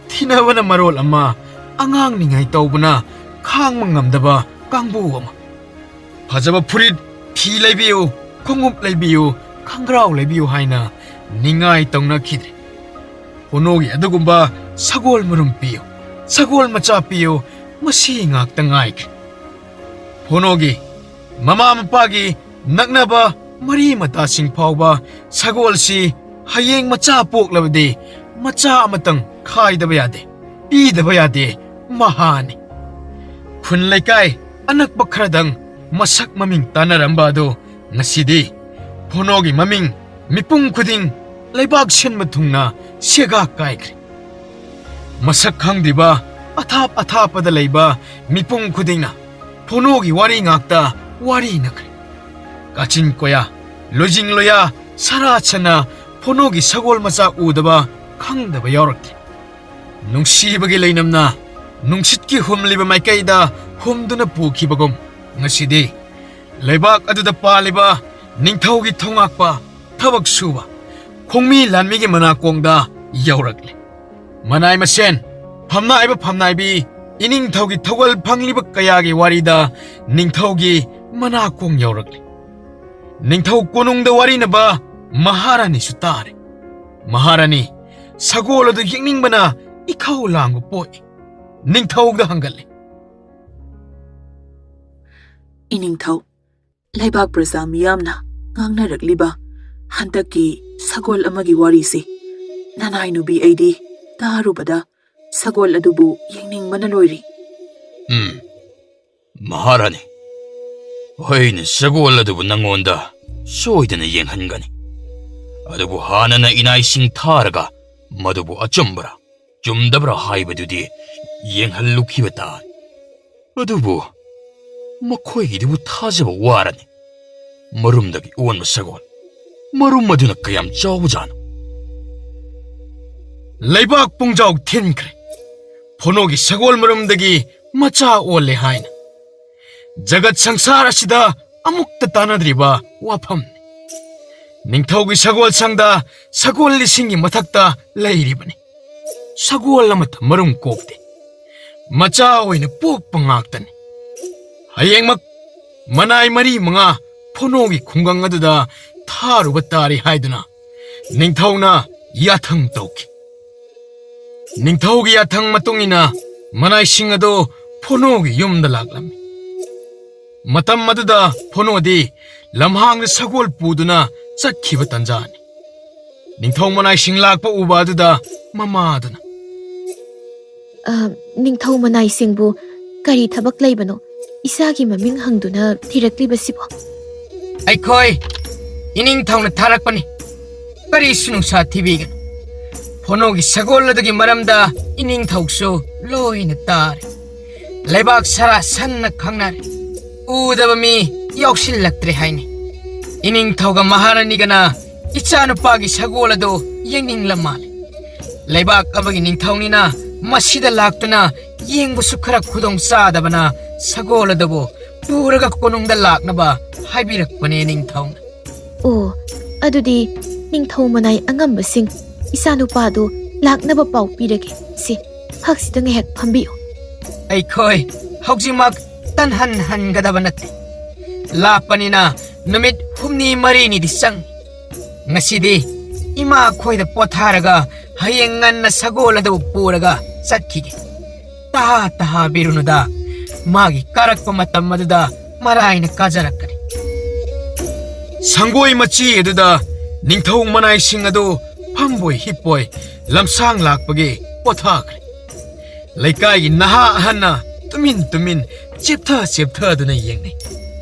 ꯊꯤꯅꯕꯅ ꯃꯔꯣꯜ ꯑꯃ, ꯑꯉꯥꯡ ꯅꯤꯡꯉꯥꯏ ꯇꯧꯕꯅ ꯈꯥꯡꯕ ꯉꯝꯗꯕ ꯀꯥꯡꯕꯨ ꯑꯃ꯫ ꯐꯖꯕ ꯐꯨꯔꯤꯠ, ꯐꯤ ꯂꯩꯕꯤꯌꯨ, ꯈꯣꯡꯎꯞ ꯂꯩꯕꯤꯌꯨ, ꯈꯪꯒ꯭ꯔꯥꯎ ꯂꯩꯕꯤꯌꯨ ꯍꯥꯏꯅ ꯅꯤꯡꯉꯥꯏ ꯇꯧꯅꯈꯤꯗ꯭ꯔꯦ꯫ ꯐꯣꯅꯣꯒꯤ ꯑꯗꯨꯒꯨꯝꯕ ꯁꯒꯣꯜ ꯃꯔꯨꯝ ꯄꯤꯌꯨ, ꯁꯒꯣꯜ ꯃꯆꯥ ꯄꯤꯌꯨ, ꯃꯁꯤ ꯉꯥꯛꯇ ꯉꯥꯏꯈ꯭ꯔꯦ꯫ ꯐꯣꯅꯣꯒꯤ ꯃꯃꯥ ꯃꯄꯥꯒꯤ ꯅꯛꯅꯕ ꯃꯔꯤ ꯃꯇꯥꯁꯤꯡ ꯐꯥꯎꯕ ꯁꯒꯣꯜꯁꯤ ꯍꯌꯦꯡ ꯃꯆꯥ ꯄꯣꯛꯂꯕꯗꯤ ꯃꯆꯥ ꯑꯃꯇꯪ ꯈꯥꯏꯗꯕ ꯌꯥꯗꯦ, ꯄꯤꯗꯕ ꯌꯥꯗꯦ, ꯃꯍꯥꯅꯤ꯫ ꯈꯨꯟ ꯂꯩꯀꯥꯏ ꯑꯅꯛꯄ ꯈꯔꯗꯪ ꯃꯁꯛ ꯃꯃꯤꯡ ꯇꯥꯟꯅꯔꯝꯕ ꯑꯗꯨ ꯉꯁꯤꯗꯤ ꯐꯣꯅꯣꯒꯤ ꯃꯃꯤꯡ ꯃꯤꯄꯨꯝ ꯈꯨꯗꯤꯡ ꯂꯩꯕꯥꯛ ꯁꯤꯟꯕ ꯊꯨꯡꯅ ꯁꯦꯒꯥ ꯀꯥꯏꯈ꯭ꯔꯦ꯫ ꯃꯁꯛ ꯈꯪꯗ꯭ꯔꯤꯕ ꯑꯊꯥꯞ ꯑꯊꯥꯞꯄꯗ ꯂꯩꯕ ꯃꯤꯄꯨꯝ ꯈꯨꯗꯤꯡꯅ ꯐꯣꯅꯣꯒꯤ ꯋꯥꯔꯤ ꯉꯥꯛꯇ ꯋꯥꯔꯤꯅꯈ꯭ꯔꯦ꯫ ꯀꯥꯆꯤꯟ ꯀꯣꯌꯥ, ꯂꯣꯏꯖꯤꯡ ꯂꯣꯌꯥ, ꯁꯔꯥ ꯁꯅꯥ ꯐꯣꯅꯣꯒꯤ ꯁꯒꯣꯜ ꯃꯆꯥ ꯎꯗꯕ ꯈꯪꯗꯕ ꯌꯥꯎꯔꯛꯇꯦ꯫ ꯅꯨꯡꯁꯤꯕꯒꯤ ꯂꯩꯅꯝꯅ ꯅꯨꯡꯁꯤꯠꯀꯤ ꯍꯨꯝꯂꯤꯕ ꯃꯥꯏꯀꯩꯗ ꯍꯨꯝꯗꯨꯅ ꯄꯨꯈꯤꯕꯒꯨꯝ, ꯉꯁꯤꯗꯤ ꯂꯩꯕꯥꯛ ꯑꯗꯨꯗ ꯄꯥꯜꯂꯤꯕ ꯅꯤꯡꯊꯧꯒꯤ ꯊꯧꯉꯥꯛꯄ, ꯊꯕꯛ ꯁꯨꯕ ꯈꯣꯡꯃꯤ ꯂꯥꯟꯃꯤꯒꯤ ꯃꯅꯥꯀꯣꯡꯗ ꯌꯧꯔꯛꯂꯦ꯫ ꯃꯅꯥꯏ ꯃꯁꯦꯟ, ꯐꯝꯅꯥꯏꯕ ꯐꯝꯅꯥꯏꯕꯤ, ꯏꯅꯤꯡꯊꯧꯒꯤ ꯊꯧꯒꯜ ꯐꯪꯂꯤꯕ ꯀꯌꯥꯒꯤ ꯋꯥꯔꯤꯗ ꯅꯤꯡꯊꯧꯒꯤ ꯃꯅꯥꯀꯣꯡ ꯌꯧꯔꯛꯂꯦ꯫ ꯅꯤꯡꯊꯧ ꯀꯣꯅꯨꯡꯗ ꯋꯥꯔꯤꯅꯕ ꯃꯍꯥꯔꯥꯅꯤꯁꯨ ꯇꯥꯔꯦ꯫ ꯃꯍꯥꯔꯥꯅꯤ, ꯁꯒꯣꯜ ꯑꯗꯨ ꯌꯦꯛꯅꯤꯡꯕꯅ ꯏꯈꯧ ꯂꯥꯡꯕ ꯄꯣꯛꯏ꯫ ꯅꯤꯡꯊꯧꯗ ꯍꯪꯒꯠꯂꯦ꯫ ꯏꯅꯤꯡꯊꯧ, ꯂꯩꯕꯥꯛ ꯄ꯭ꯔꯖꯥ ꯃꯤꯌꯥꯝꯅ ꯉꯥꯡꯅꯔꯛꯂꯤꯕ ꯍꯟꯗꯛꯀꯤ ꯁꯒꯣꯜ ꯑꯃꯒꯤ ꯋꯥꯔꯤꯁꯤ ꯅꯅꯥꯏ ꯅꯨꯄꯤ ꯑꯩꯗꯤ ꯇꯥꯔꯨꯕꯗ ꯁꯒꯣꯜ ꯑꯗꯨꯕꯨ ꯌꯦꯡꯅꯤꯡꯕꯅ ꯂꯣꯏꯔꯤ꯫ ꯎꯝ, ꯃꯍꯥꯔꯥꯅꯤ, ꯑꯩꯅ ꯁꯒꯣꯜ ꯑꯗꯨꯕꯨ ꯅꯪꯉꯣꯟꯗ ꯁꯣꯏꯗꯅ ꯌꯦꯡꯍꯟꯒꯅꯤ꯫ ꯑꯗꯨꯕꯨ ꯍꯥꯟꯅꯅ ꯏꯅꯥꯏꯁꯤꯡ ꯊꯥꯔꯒ ꯃꯗꯨꯕꯨ ꯑꯆꯨꯝꯕꯔꯥ ꯆꯨꯝꯗꯕ꯭ꯔꯥ ꯍꯥꯏꯕꯗꯨꯗꯤ ꯌꯦꯡꯍꯜꯂꯨꯈꯤꯕ ꯇꯥꯔꯦ꯫ ꯑꯗꯨꯕꯨ ꯃꯈꯣꯏꯒꯤꯗꯨꯕꯨ ꯊꯥꯖꯕ ꯋꯥꯔꯅꯤ꯫ ꯃꯔꯨꯝꯗꯒꯤ ꯑꯣꯟꯕ ꯁꯒꯣꯜ, ꯃꯔꯨꯝ ꯑꯗꯨꯅ ꯀꯌꯥꯝ ꯆꯥꯎꯕꯖꯥꯠꯅꯣ? ꯂꯩꯕꯥꯛ ꯄꯨꯡꯖꯥꯎ ꯊꯤꯟꯈ꯭ꯔꯦ꯫ ꯐꯣꯅꯣꯒꯤ ꯁꯒꯣꯜ ꯃꯔꯨꯝꯗꯒꯤ ꯃꯆꯥ ꯑꯣꯜꯂꯦ ꯍꯥꯏꯅ꯫ ꯖꯒꯠ ꯁꯪꯁꯥꯔ ꯑꯁꯤꯗ ꯑꯃꯨꯛꯇ ꯇꯥꯟꯅꯗ꯭ꯔꯤꯕ ꯋꯥꯐꯝꯅꯤ꯫ ꯅꯤꯡꯊꯧꯒꯤ ꯁꯒꯣꯜ ꯁꯪꯗ ꯁꯒꯣꯜ ꯂꯤꯁꯤꯡꯒꯤ ꯃꯊꯛꯇ ꯂꯩꯔꯤꯕꯅꯤ꯫ ꯁꯒꯣꯜ ꯑꯃꯠꯇ ꯃꯔꯨꯝ ꯀꯣꯛꯇꯦ꯫ ꯃꯆꯥ ꯑꯣꯏꯅ ꯄꯣꯛꯄ ꯉꯥꯛꯇꯅꯤ꯫ ꯍꯌꯦꯡꯃꯛ ꯃꯅꯥꯏ ꯃꯔꯤ ꯃꯉꯥ ꯐꯣꯅꯣꯒꯤ ꯈꯨꯡꯒꯪ ꯑꯗꯨꯗ ꯊꯥꯔꯨꯕ ꯇꯥꯔꯦ ꯍꯥꯏꯗꯨꯅ ꯅꯤꯡꯊꯧꯅ ꯌꯥꯊꯪ ꯇꯧꯈꯤ꯫ ꯅꯤꯡꯊꯧꯒꯤ ꯌꯥꯊꯪ ꯃꯇꯨꯡ ꯏꯟꯅ ꯃꯅꯥꯏꯁꯤꯡ ꯑꯗꯨ ꯐꯣꯅꯣꯒꯤ ꯌꯨꯝꯗ ꯂꯥꯛꯂꯝꯃꯤ꯫ ꯃꯇꯝ ꯑꯗꯨꯗ ꯐꯣꯅꯣꯗꯤ ꯂꯝꯍꯥꯡꯗ ꯁꯒꯣꯜ ꯄꯨꯗꯨꯅ ꯆꯠꯈꯤꯕ ꯇꯟꯖꯥꯅꯤ꯫ ꯅꯤꯡꯊꯧ ꯃꯅꯥꯏꯁꯤꯡ ꯂꯥꯛꯄ ꯎꯕ ꯑꯗꯨꯗ ꯃꯃꯥꯗꯨꯅ, "ꯑ, ꯅꯤꯡꯊꯧ ꯃꯅꯥꯏꯁꯤꯡꯕꯨ ꯀꯔꯤ ꯊꯕꯛ ꯂꯩꯕꯅꯣ ꯏꯆꯥꯒꯤ ꯃꯃꯤꯡ ꯍꯪꯗꯨꯅ ꯊꯤꯔꯛꯂꯤꯕꯁꯤꯕꯣ?" "ꯑꯩꯈꯣꯏ ꯏꯅꯤꯡꯊꯧꯅ ꯊꯥꯔꯛꯄꯅꯤ꯫ ꯀꯔꯤꯁꯨ ꯅꯨꯡꯁꯥ ꯊꯤꯕꯤꯒꯅꯨ꯫ ꯐꯣꯅꯣꯒꯤ ꯁꯒꯣꯜ ꯑꯗꯨꯒꯤ ꯃꯔꯝꯗ ꯏꯅꯤꯡꯊꯧꯁꯨ ꯂꯣꯏꯅ ꯇꯥꯔꯦ꯫ ꯂꯩꯕꯥꯛ ꯁꯔꯥ ꯁꯟꯅ ꯈꯪꯅꯔꯦ꯫ ꯎꯗꯕ ꯃꯤ ꯌꯥꯎꯁꯤꯜꯂꯛꯇ꯭ꯔꯦ ꯍꯥꯏꯅꯤ꯫ ꯏꯅꯤꯡꯊꯧꯒ ꯃꯍꯥꯔꯥꯅꯤꯒꯅ ꯏꯆꯥꯅꯨꯄꯥꯒꯤ ꯁꯒꯣꯜ ꯑꯗꯨ ꯌꯦꯡꯅꯤꯡꯂ ꯃꯥꯜꯂꯦ꯫ ꯂꯩꯕꯥꯛ ꯑꯃꯒꯤ ꯅꯤꯡꯊꯧꯅꯤꯅ ꯃꯁꯤꯗ ꯂꯥꯛꯇꯨꯅ ꯌꯦꯡꯕꯁꯨ ꯈꯔ ꯈꯨꯗꯣꯡ ꯆꯥꯗꯕꯅ ꯁꯒꯣꯜ ꯑꯗꯨꯕꯨ ꯄꯨꯔꯒ ꯀꯣꯅꯨꯡꯗ ꯂꯥꯛꯅꯕ ꯍꯥꯏꯕꯤꯔꯛꯄꯅꯦ ꯅꯤꯡꯊꯧꯅ꯫" "ꯑꯣ, ꯑꯗꯨꯗꯤ ꯅꯤꯡꯊꯧ ꯃꯅꯥꯏ ꯑꯉꯝꯕꯁꯤꯡ, ꯏꯆꯥꯅꯨꯄꯥꯗꯨ ꯂꯥꯛꯅꯕ ꯄꯥꯎ ꯄꯤꯔꯒꯦ꯫ ꯁꯤ, ꯐꯛꯁꯤꯗ ꯉꯥꯏꯍꯥꯛ ꯐꯝꯕꯤꯌꯨ꯫" "ꯑꯩꯈꯣꯏ ꯍꯧꯖꯤꯛꯃꯛ ꯇꯟꯍꯟ ꯍꯟꯒꯗꯕ ꯅꯠꯇꯦ꯫ ꯂꯥꯞꯄꯅꯤꯅ ꯅꯨꯃꯤꯠ ꯍꯨꯝꯅꯤ ꯃꯔꯤꯅꯤꯗꯤ ꯆꯪ꯫ ꯉꯁꯤꯗꯤ ꯏꯃꯥ ꯈꯣꯏꯗ ꯄꯣꯊꯥꯔꯒ ꯍꯌꯦꯡ ꯉꯟꯅ ꯁꯒꯣꯜ ꯑꯗꯨ ꯄꯨꯔꯒ ꯆꯠꯈꯤꯒꯦ꯫ ꯇꯍꯥ ꯇꯍꯥ ꯕꯤꯔꯨꯅꯨꯗ, ꯃꯥꯒꯤ ꯀꯥꯔꯛꯄ ꯃꯇꯝ ꯑꯗꯨꯗ ꯃꯔꯥꯏꯅ ꯀꯥꯖꯔꯛꯀꯅꯤ꯫ ꯁꯪꯒꯣꯏ ꯃꯆꯤ ꯑꯗꯨꯗ ꯅꯤꯡꯊꯧ ꯃꯅꯥꯏꯁꯤꯡ ꯑꯗꯨ ꯐꯝꯕꯣꯏ ꯍꯤꯞꯄꯣꯏ ꯂꯝꯁꯥꯡ ꯂꯥꯛꯄꯒꯤ ꯄꯣꯊꯥꯈ꯭ꯔꯦ꯫ ꯂꯩꯀꯥꯏꯒꯤ ꯅꯍꯥ ꯑꯍꯟꯅ ꯇꯨꯃꯤꯟ ꯇꯨꯃꯤꯟ ꯆꯦꯞꯊ ꯆꯦꯞꯊꯗꯨꯅ ꯌꯦꯡꯅꯩ꯫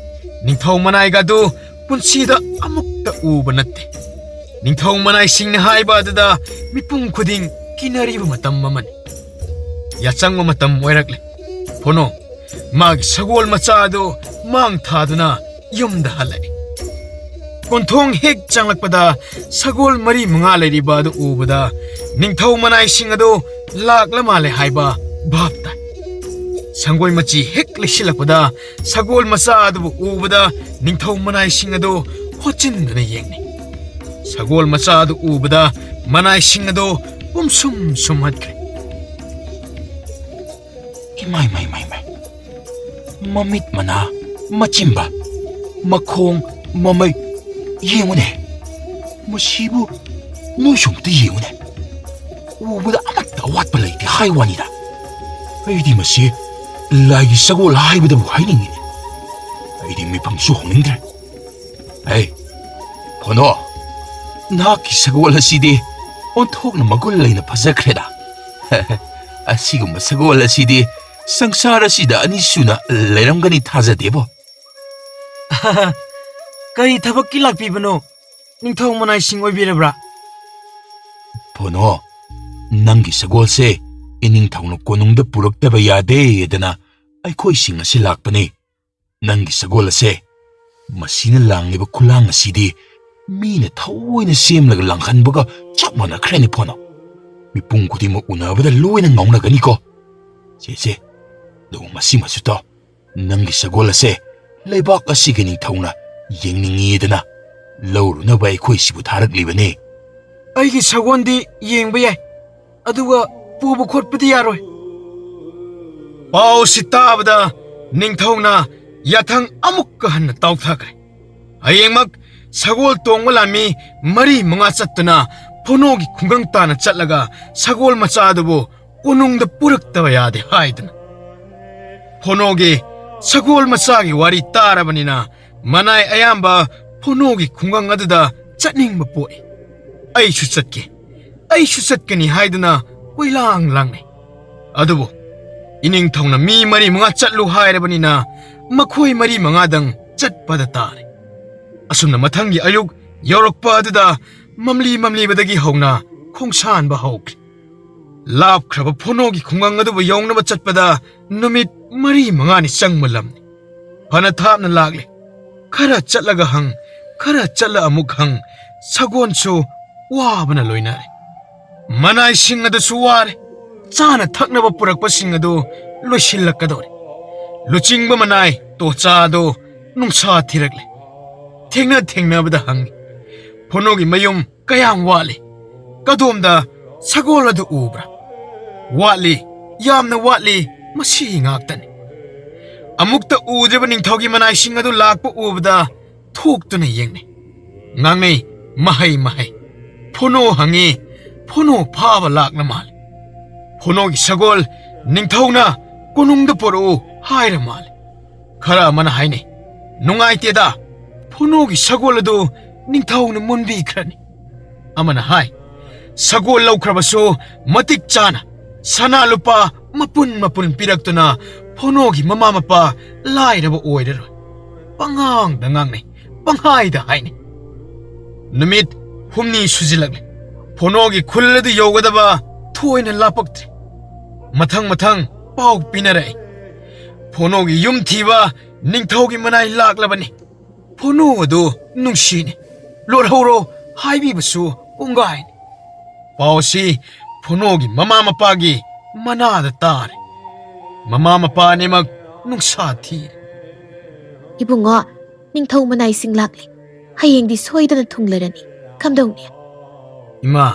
ꯅꯤꯡꯊꯧ ꯃꯅꯥꯏꯒ ꯑꯗꯨ ꯄꯨꯟꯁꯤꯗ ꯑꯃꯨꯛꯇ ꯎꯕ ꯅꯠꯇꯦ꯫ ꯅꯤꯡꯊꯧ ꯃꯅꯥꯏꯁꯤꯡꯅ ꯍꯥꯏꯕ ꯑꯗꯨꯗ ꯃꯤꯄꯨꯝ ꯈꯨꯗꯤꯡ ꯀꯤꯅꯔꯤꯕ ꯃꯇꯝ ꯑꯃꯅꯤ꯫ ꯌꯥꯆꯪꯕ ꯃꯇꯝ ꯑꯣꯏꯔꯛꯂꯦ꯫ ꯐꯣꯅꯣ ꯃꯥꯒꯤ ꯁꯒꯣꯜ ꯃꯆꯥ ꯑꯗꯨ ꯃꯥꯡ ꯊꯥꯗꯨꯅ ꯌꯨꯝꯗ ꯍꯜꯂꯛꯏ꯫ ꯀꯣꯟꯊꯣꯡ ꯍꯦꯛ ꯆꯪꯂꯛꯄꯗ ꯁꯒꯣꯜ ꯃꯔꯤ ꯃꯉꯥ ꯂꯩꯔꯤꯕ ꯑꯗꯨ ꯎꯕꯗ ꯅꯤꯡꯊꯧ ꯃꯅꯥꯏꯁꯤꯡ ꯑꯗꯨ ꯂꯥꯛꯂ ꯃꯥꯜꯂꯦ ꯍꯥꯏꯕ ꯚꯥꯞ ꯇꯥꯏ꯫ ꯁꯪꯒꯣꯏ ꯃꯆꯤ ꯍꯦꯛ ꯂꯩꯁꯤꯜꯂꯛꯄꯗ ꯁꯒꯣꯜ ꯃꯆꯥ ꯑꯗꯨꯕꯨ ꯎꯕꯗ ꯅꯤꯡꯊꯧ ꯃꯅꯥꯏꯁꯤꯡ ꯑꯗꯨ ꯍꯣꯠꯆꯤꯟꯗꯨꯅ ꯌꯦꯡꯅꯩ꯫ ꯁꯒꯣꯜ ꯃꯆꯥ ꯑꯗꯨ ꯎꯕꯗ ꯃꯅꯥꯏꯁꯤꯡ ꯑꯗꯨ ꯄꯨꯝꯁꯨꯝ ꯁꯨꯝꯍꯠꯈ꯭ꯔꯦ꯫ ꯏꯃꯥꯏ, ꯃꯥꯏ, ꯃꯥꯏ, ꯃꯥꯏ꯫ ꯃꯃꯤꯠ ꯃꯅꯥ, ꯃꯆꯤꯟꯕ, ꯃꯈꯣꯡ, ꯃꯃꯩ, ꯌꯦꯡꯉꯨꯅꯦ꯫ ꯃꯁꯤꯕꯨ ꯅꯣꯏꯁꯨ ꯑꯝꯇ ꯌꯦꯡꯉꯨꯅꯦ꯫ ꯎꯕꯗ ꯑꯃꯠꯇ ꯑꯋꯥꯠꯄ ꯂꯩꯇꯦ ꯍꯥꯏ ꯋꯥꯅꯤꯗ꯫ ꯑꯩꯗꯤ ꯃꯁꯤ ꯂꯥꯏꯒꯤ ꯁꯒꯣꯜ ꯍꯥꯏꯕꯗꯕꯨ ꯍꯥꯏꯅꯤꯡꯉꯤꯅꯦ꯫ ꯑꯩꯗꯤ ꯃꯤꯐꯝꯁꯨ ꯍꯣꯡꯅꯤꯡꯗ꯭ꯔꯦ꯫ ꯍꯩ, ꯐꯣꯅꯣ, ꯅꯍꯥꯛꯀꯤ ꯁꯒꯣꯜ ꯑꯁꯤꯗꯤ ꯑꯣꯟꯊꯣꯛꯅ ꯃꯒꯨꯟ ꯂꯩꯅ ꯐꯖꯈ꯭ꯔꯦꯗ꯫ ꯑꯁꯤꯒꯨꯝꯕ ꯁꯒꯣꯜ ꯑꯁꯤꯗꯤ ꯁꯪꯁꯥꯔ ꯑꯁꯤꯗ ꯑꯅꯤꯁꯨꯅ ꯂꯩꯔꯝꯒꯅꯤ ꯊꯥꯖꯗꯦꯕꯣ꯫ ꯀꯔꯤ ꯊꯕꯛꯀꯤ ꯂꯥꯛꯄꯤꯕꯅꯣ? ꯅꯤꯡꯊꯧ ꯃꯅꯥꯏꯁꯤꯡ ꯑꯣꯏꯕꯤꯔꯕ꯭ꯔꯥ? ꯐꯣꯅꯣ, ꯅꯪꯒꯤ ꯁꯒꯣꯜꯁꯦ ꯏꯅꯤꯡꯊꯧꯅ ꯀꯣꯅꯨꯡꯗ ꯄꯨꯔꯛꯇꯕ ꯌꯥꯗꯦꯗꯅ ꯑꯩꯈꯣꯏꯁꯤꯡ ꯑꯁꯤ ꯂꯥꯛꯄꯅꯤ꯫ ꯅꯪꯒꯤ ꯁꯒꯣꯜ ꯑꯁꯦ, ꯃꯁꯤꯅ ꯂꯥꯡꯂꯤꯕ ꯈꯨꯂꯥꯡ ꯑꯁꯤꯗꯤ ꯃꯤꯅ ꯊꯑꯣꯏꯅ ꯁꯦꯝꯂꯒ ꯂꯥꯡꯍꯟꯕꯒ ꯆꯞ ꯃꯥꯟꯅꯈ꯭ꯔꯦꯅꯦ ꯐꯣꯅꯣ꯫ ꯃꯤꯄꯨꯝ ꯈꯨꯗꯤꯡꯃꯛ ꯎꯅꯕꯗ ꯂꯣꯏꯅ ꯉꯥꯎꯅꯒꯅꯤꯀꯣ꯫ ꯁꯦ, ꯁꯦ, ꯑꯗꯨꯒ ꯃꯁꯤꯃꯁꯨ ꯇꯥꯎ꯫ ꯅꯪꯒꯤ ꯁꯒꯣꯜ ꯑꯁꯦ ꯂꯩꯕꯥꯛ ꯑꯁꯤꯒꯤ ꯅꯤꯡꯊꯧꯅ ꯌꯦꯡꯅꯤꯡꯉꯤꯗꯅ ꯂꯧꯔꯨꯅꯕ ꯑꯩꯈꯣꯏ ꯁꯤꯕꯨ ꯊꯥꯔꯛꯂꯤꯕꯅꯤ꯫ ꯑꯩꯒꯤ ꯁꯒꯣꯜꯗꯤ ꯌꯦꯡꯕ ꯌꯥꯏ, ꯑꯗꯨꯒ ꯄꯨꯕ ꯈꯣꯠꯄꯗꯤ ꯌꯥꯔꯣꯏ꯫ ꯄꯥꯎꯁꯤ ꯇꯥꯕꯗ ꯅꯤꯡꯊꯧꯅ ꯌꯥꯊꯪ ꯑꯃꯨꯛꯀ ꯍꯟꯅ ꯇꯥꯎꯊꯈ꯭ꯔꯦ꯫ ꯍꯌꯦꯡꯃꯛ ꯁꯒꯣꯜ ꯇꯣꯡꯕ ꯂꯥꯟꯃꯤ ꯃꯔꯤ ꯃꯉꯥ ꯆꯠꯇꯨꯅ ꯐꯣꯅꯣꯒꯤ ꯈꯨꯡꯒꯪ ꯇꯥꯟꯅ ꯆꯠꯂꯒ ꯁꯒꯣꯜ ꯃꯆꯥꯗꯨꯕꯨ ꯀꯣꯅꯨꯡꯗ ꯄꯨꯔꯛꯇꯕ ꯌꯥꯗꯦ ꯍꯥꯏꯗꯨꯅ꯫ ꯐꯣꯅꯣꯒꯤ ꯁꯒꯣꯜ ꯃꯆꯥꯒꯤ ꯋꯥꯔꯤ ꯇꯥꯔꯕꯅꯤꯅ ꯃꯅꯥꯏ ꯑꯌꯥꯝꯕ ꯐꯣꯅꯣꯒꯤ ꯈꯨꯡꯒꯪ ꯑꯗꯨꯗ ꯆꯠꯅꯤꯡꯕ ꯄꯣꯛꯏ꯫ "ꯑꯩꯁꯨ ꯆꯠꯀꯦ, ꯑꯩꯁꯨ ꯆꯠꯀꯅꯤ" ꯍꯥꯏꯗꯨꯅ ꯀꯣꯏꯂꯥꯡ ꯂꯥꯡꯅꯩ꯫ ꯑꯗꯨꯕꯨ ꯏꯅꯤꯡꯊꯧꯅ ꯃꯤ ꯃꯔꯤ ꯃꯉꯥ ꯆꯠꯂꯨ ꯍꯥꯏꯔꯕꯅꯤꯅ ꯃꯈꯣꯏ ꯃꯔꯤ ꯃꯉꯥꯗꯪ ꯆꯠꯄꯗ ꯇꯥꯔꯦ꯫ ꯑꯁꯨꯝꯅ ꯃꯊꯪꯒꯤ ꯑꯌꯨꯛ ꯌꯧꯔꯛꯄ ꯑꯗꯨꯗ ꯃꯝꯂꯤ ꯃꯝꯂꯤꯕꯗꯒꯤ ꯍꯧꯅ ꯈꯣꯡꯁꯥꯟꯕ ꯍꯧꯈ꯭ꯔꯦ꯫ ꯂꯥꯞꯈ꯭ꯔꯕ ꯐꯣꯅꯣꯒꯤ ꯈꯨꯡꯒꯪ ꯑꯗꯨꯕꯨ ꯌꯧꯅꯕ ꯆꯠꯄꯗ ꯅꯨꯃꯤꯠ ꯃꯔꯤ ꯃꯉꯥꯅꯤ ꯆꯪꯕ ꯂꯝꯅꯤ꯫ ꯐꯅ ꯊꯥꯞꯅ ꯂꯥꯛꯂꯦ, ꯈꯔ ꯆꯠꯂꯒ ꯍꯪ, ꯈꯔ ꯆꯠꯂ ꯑꯃꯨꯛ ꯍꯪ, ꯁꯒꯣꯜꯁꯨ ꯋꯥꯕꯅ ꯂꯣꯏꯅꯔꯦ꯫ ꯃꯅꯥꯏꯁꯤꯡ ꯑꯗꯨꯁꯨ ꯋꯥꯔꯦ꯫ ꯆꯥꯅ ꯊꯛꯅꯕ ꯄꯨꯔꯛꯄꯁꯤꯡ ꯑꯗꯨ ꯂꯣꯏꯁꯤꯜꯂꯛꯀꯗꯧꯔꯦ꯫ ꯂꯨꯆꯤꯡꯕ ꯃꯅꯥꯏ ꯇꯣꯆꯥ ꯑꯗꯨ ꯅꯨꯡꯁꯥ ꯊꯤꯔꯛꯂꯦ꯫ ꯊꯦꯡꯅ ꯊꯦꯡꯅꯕꯗ ꯍꯪꯉꯤ, "ꯐꯣꯅꯣꯒꯤ ꯃꯌꯨꯝ ꯀꯌꯥꯝ ꯋꯥꯠꯂꯤ? ꯀꯗꯣꯝꯗ ꯁꯒꯣꯜ ꯑꯗꯨ ꯎꯕ꯭ꯔꯥ?" "ꯋꯥꯠꯂꯤ, ꯌꯥꯝꯅ ꯋꯥꯠꯂꯤ, ꯃꯁꯤ ꯉꯥꯛꯇꯅꯤ"꯫ ꯑꯃꯨꯛꯇ ꯎꯗ꯭ꯔꯤꯕ ꯅꯤꯡꯊꯧꯒꯤ ꯃꯅꯥꯏꯁꯤꯡ ꯑꯗꯨ ꯂꯥꯛꯄ ꯎꯕꯗ ꯊꯣꯛꯇꯨꯅ ꯌꯦꯡꯅꯩ꯫ ꯉꯥꯡꯅꯩ ꯃꯍꯩ ꯃꯍꯩ꯫ ꯐꯣꯅꯣ ꯍꯪꯉꯤ, ꯐꯣꯅꯣ ꯐꯥꯕ ꯂꯥꯛꯂ ꯃꯥꯜꯂꯦ꯫ ꯐꯣꯅꯣꯒꯤ ꯁꯒꯣꯜ ꯅꯤꯡꯊꯧꯅ ꯀꯣꯅꯨꯡꯗ ꯄꯣꯔꯛꯎ ꯍꯥꯏꯔ ꯃꯥꯜꯂꯦ꯫ ꯈꯔ ꯑꯃꯅ ꯍꯥꯏꯅꯩ, "ꯅꯨꯡꯉꯥꯏꯇꯦꯗ, ꯐꯣꯅꯣꯒꯤ ꯁꯒꯣꯜ ꯑꯗꯨ ꯅꯤꯡꯊꯧꯅ ꯃꯨꯟꯕꯤꯈ꯭ꯔꯅꯤ"꯫ ꯑꯃꯅ ꯍꯥꯏ, "ꯁꯒꯣꯜ ꯂꯧꯈ꯭ꯔꯕꯁꯨ ꯃꯇꯤꯛ ꯆꯥꯅ ꯁꯅꯥ ꯂꯨꯄꯥ ꯃꯄꯨꯟ ꯃꯄꯨꯟ ꯄꯤꯔꯛꯇꯨꯅ ꯐꯣꯅꯣꯒꯤ ꯃꯃꯥ ꯃꯄꯥ ꯂꯥꯏꯔꯕ ꯑꯣꯏꯔꯔꯣꯏ"꯫ ꯄꯉꯥꯡꯗ ꯉꯥꯡꯅꯩ, ꯄꯪꯍꯥꯏꯗ ꯍꯥꯏꯅꯩ꯫ ꯅꯨꯃꯤꯠ ꯍꯨꯝꯅꯤ ꯁꯨꯖꯤꯜꯂꯛꯂꯦ꯫ ꯐꯣꯅꯣꯒꯤ ꯈꯨꯜ ꯑꯗꯨ ꯌꯧꯒꯗꯕ ꯊꯣꯏꯅ ꯂꯥꯞꯄꯛꯇ꯭ꯔꯦ꯫ ꯃꯊꯪ ꯃꯊꯪ ꯄꯥꯎ ꯄꯤꯅꯔꯛꯏ꯫ ꯐꯣꯅꯣꯒꯤ ꯌꯨꯝ ꯊꯤꯕ ꯅꯤꯡꯊꯧꯒꯤ ꯃꯅꯥꯏ ꯂꯥꯛꯂꯕꯅꯤ꯫ ꯐꯣꯅꯣ ꯑꯗꯨ ꯅꯨꯡꯁꯤꯅꯤ꯫ "ꯂꯣꯠꯍꯧꯔꯣ" ꯍꯥꯏꯕꯤꯕꯁꯨ ꯀꯣꯡꯒꯥꯏꯅꯤ꯫ ꯄꯥꯎ ꯑꯁꯤ ꯐꯣꯅꯣꯒꯤ ꯃꯃꯥ ꯃꯄꯥꯒꯤ ꯃꯅꯥꯗ ꯇꯥꯔꯦ꯫ ꯃꯃꯥ ꯃꯄꯥ ꯑꯅꯤꯃꯛ ꯅꯨꯡꯁꯥ ꯊꯤꯔꯦ꯫ "ꯏꯕꯨꯡꯉꯣ, ꯅꯤꯡꯊꯧ ꯃꯅꯥꯏꯁꯤꯡ ꯂꯥꯛꯂꯦ꯫ ꯍꯌꯦꯡꯗꯤ ꯁꯣꯏꯗꯅ ꯊꯨꯡꯂꯔꯅꯤ꯫ ꯀꯝꯗꯧꯅꯤ?" "ꯏꯃꯥ,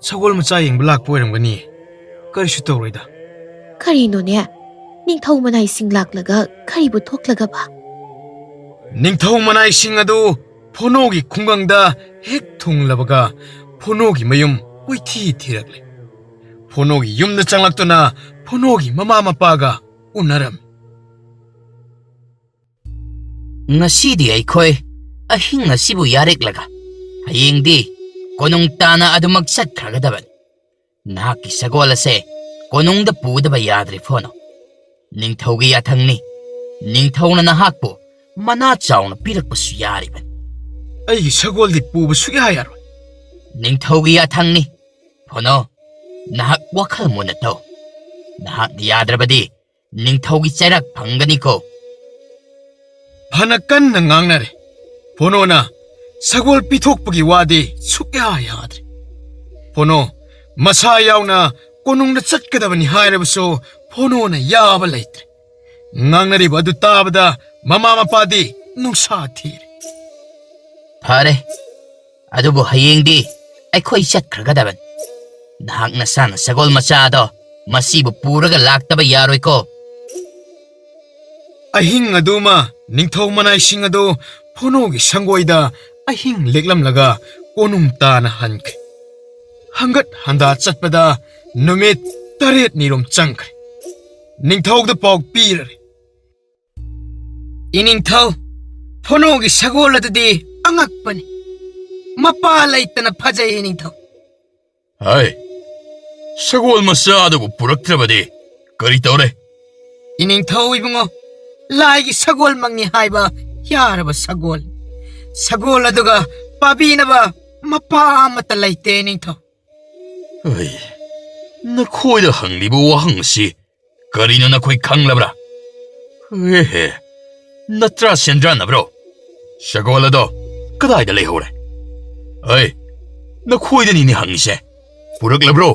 ꯁꯒꯣꯜ ꯃꯆꯥ ꯌꯦꯡꯕ ꯂꯥꯛꯄ ꯑꯣꯏꯔꯝꯒꯅꯤ꯫ ꯀꯔꯤꯁꯨ ꯇꯧꯔꯣꯏꯗ"꯫ "ꯀꯔꯤꯅꯣꯅꯦ? ꯅꯤꯡꯊꯧ ꯃꯅꯥꯏꯁꯤꯡ ꯂꯥꯛꯂꯒ ꯀꯔꯤꯕꯨ ꯊꯣꯛꯂꯒꯕ?" ꯅꯤꯡꯊꯧ ꯃꯅꯥꯏꯁꯤꯡ ꯑꯗꯨ ꯐꯣꯅꯣꯒꯤ ꯈꯨꯡꯒꯪꯗ ꯍꯦꯛ ꯊꯨꯡꯂꯕꯒ ꯐꯣꯅꯣꯒꯤ ꯃꯌꯨꯝ ꯀꯣꯏꯊꯤ ꯊꯤꯔꯛꯂꯦ꯫ ꯐꯣꯅꯣꯒꯤ ꯌꯨꯝꯗ ꯆꯪꯂꯛꯇꯨꯅ ꯐꯣꯅꯣꯒꯤ ꯃꯃꯥ ꯃꯄꯥꯒ ꯎꯅꯔꯝꯃꯤ꯫ "ꯉꯁꯤꯗꯤ ꯑꯩꯈꯣꯏ ꯑꯍꯤꯡ ꯑꯁꯤꯕꯨ ꯌꯥꯔꯦꯛꯂꯒ ꯍꯌꯦꯡꯗꯤ ꯀꯣꯅꯨꯡ ꯇꯥꯅ ꯑꯗꯨꯃꯛ ꯆꯠꯈ꯭ꯔꯒꯗꯕꯅꯤ꯫ ꯅꯍꯥꯛꯀꯤ ꯁꯒꯣꯜ ꯑꯁꯦ ꯀꯣꯅꯨꯡꯗ ꯄꯨꯗꯕ ꯌꯥꯗ꯭ꯔꯦ ꯐꯣꯅꯣ꯫ ꯅꯤꯡꯊꯧꯒꯤ ꯌꯥꯊꯪꯅꯤ꯫ ꯅꯤꯡꯊꯧꯅ ꯅꯍꯥꯛꯄꯨ ꯃꯅꯥ ꯆꯥꯎꯅ ꯄꯤꯔꯛꯄꯁꯨ ꯌꯥꯔꯤꯕꯅꯤ꯫" "ꯑꯩꯒꯤ ꯁꯒꯣꯜꯗꯤ ꯄꯨꯕ ꯁꯨꯛꯌꯥ ꯌꯥꯔꯣꯏ꯫" "ꯅꯤꯡꯊꯧꯒꯤ ꯌꯥꯊꯪꯅꯤ꯫ ꯐꯣꯅꯣ, ꯅꯍꯥꯛ ꯋꯥꯈꯜ ꯃꯨꯟꯅ ꯇꯧ꯫ ꯅꯍꯥꯛꯅ ꯌꯥꯗ꯭ꯔꯕꯗꯤ ꯅꯤꯡꯊꯧꯒꯤ ꯆꯩꯔꯥꯛ ꯐꯪꯒꯅꯤꯀꯣ꯫" ꯐꯅ ꯀꯟꯅ ꯉꯥꯡꯅꯔꯦ꯫ ꯐꯣꯅꯣꯅ ꯁꯒꯣꯜ ꯄꯤꯊꯣꯛꯄꯒꯤ ꯋꯥꯗꯤ ꯁꯨꯛꯌꯥ ꯌꯥꯗ꯭ꯔꯦ꯫ ꯐꯣꯅꯣ ꯃꯁꯥ ꯌꯥꯎꯅ ꯀꯣꯅꯨꯡꯗ ꯆꯠꯀꯗꯕꯅꯤ ꯍꯥꯏꯔꯕꯁꯨ ꯐꯣꯅꯣꯅ ꯌꯥꯕ ꯂꯩꯇ꯭ꯔꯦ꯫ ꯉꯥꯡꯅꯔꯤꯕ ꯑꯗꯨ ꯇꯥꯕꯗ ꯃꯃꯥ ꯃꯄꯥꯗꯤ ꯅꯨꯡꯁꯥ ꯊꯤꯔꯦ꯫ "ꯐꯔꯦ, ꯑꯗꯨꯕꯨ ꯍꯌꯦꯡꯗꯤ ꯑꯩꯈꯣꯏ ꯆꯠꯈ꯭ꯔꯒꯗꯕꯅꯤ꯫ ꯅꯍꯥꯛ ꯅꯁꯥꯅ ꯁꯒꯣꯜ ꯃꯆꯥ ꯑꯗꯣ ꯃꯁꯤꯕꯨ ꯄꯨꯔꯒ ꯂꯥꯛꯇꯕ ꯌꯥꯔꯣꯏꯀꯣ꯫" ꯑꯍꯤꯡ ꯑꯗꯨꯃ ꯅꯤꯡꯊꯧ ꯃꯅꯥꯏꯁꯤꯡ ꯑꯗꯨ ꯐꯣꯅꯣꯒꯤ ꯁꯪꯒꯣꯏꯗ ꯑꯍꯤꯡ ꯂꯦꯛꯂꯝꯂꯒ ꯀꯣꯅꯨꯡ ꯇꯥꯅ ꯍꯟꯈ꯭ꯔꯦ꯫ ꯍꯪꯒꯠ ꯍꯟꯗꯥ ꯆꯠꯄꯗ ꯅꯨꯃꯤꯠ ꯇꯔꯦꯠꯅꯤꯔꯣꯝ ꯆꯪꯈ꯭ꯔꯦ꯫ ꯅꯤꯡꯊꯧꯗ ꯄꯥꯎ ꯄꯤꯔꯔꯦ꯫ "ꯏꯅꯤꯡꯊꯧ, ꯐꯣꯅꯣꯒꯤ ꯁꯒꯣꯜ ꯑꯗꯨꯗꯤ ꯑꯉꯛꯄꯅꯤ꯫ ꯃꯄꯥ ꯂꯩꯇꯅ ꯐꯖꯩ ꯏꯅꯤꯡꯊꯧ꯫" "ꯍꯥꯏ, ꯁꯒꯣꯜ ꯃꯆꯥ ꯑꯗꯨꯕꯨ ꯄꯨꯔꯛꯇ꯭ꯔꯕꯗꯤ ꯀꯔꯤ ꯇꯧꯔꯦ?" "ꯏꯅꯤꯡꯊꯧ ꯏꯕꯨꯡꯉꯣ, ꯂꯥꯏꯒꯤ ꯁꯒꯣꯜꯃꯛꯅꯤ ꯍꯥꯏꯕ ꯌꯥꯔꯕ ꯁꯒꯣꯜ꯫ ꯁꯒꯣꯜ ꯑꯗꯨꯒ ꯄꯥꯕꯤꯅꯕ ꯃꯄꯥ ꯑꯃꯠꯇ ꯂꯩꯇꯦ ꯏꯅꯤꯡꯊꯧ꯫" "ꯑꯩ, ꯅꯈꯣꯏꯗ ꯍꯪꯂꯤꯕ ꯋꯥꯍꯪ ꯑꯁꯤ ꯀꯔꯤꯅꯣ ꯅꯈꯣꯏ ꯈꯪꯂꯕ꯭ꯔꯥ? ꯑꯦꯍꯦ, ꯅꯠꯇ꯭ꯔꯥ ꯁꯦꯟꯗ꯭ꯔꯥꯟꯅꯕ꯭ꯔꯣ? ꯁꯒꯣꯜ ꯑꯗꯣ ꯀꯗꯥꯏꯗ ꯂꯩꯍꯧꯔꯦ? ꯑꯩ, ꯅꯈꯣꯏꯗꯅꯤꯅꯦ ꯍꯪꯉꯤꯁꯦ꯫ ꯄꯨꯔꯛꯂꯕ꯭ꯔꯣ?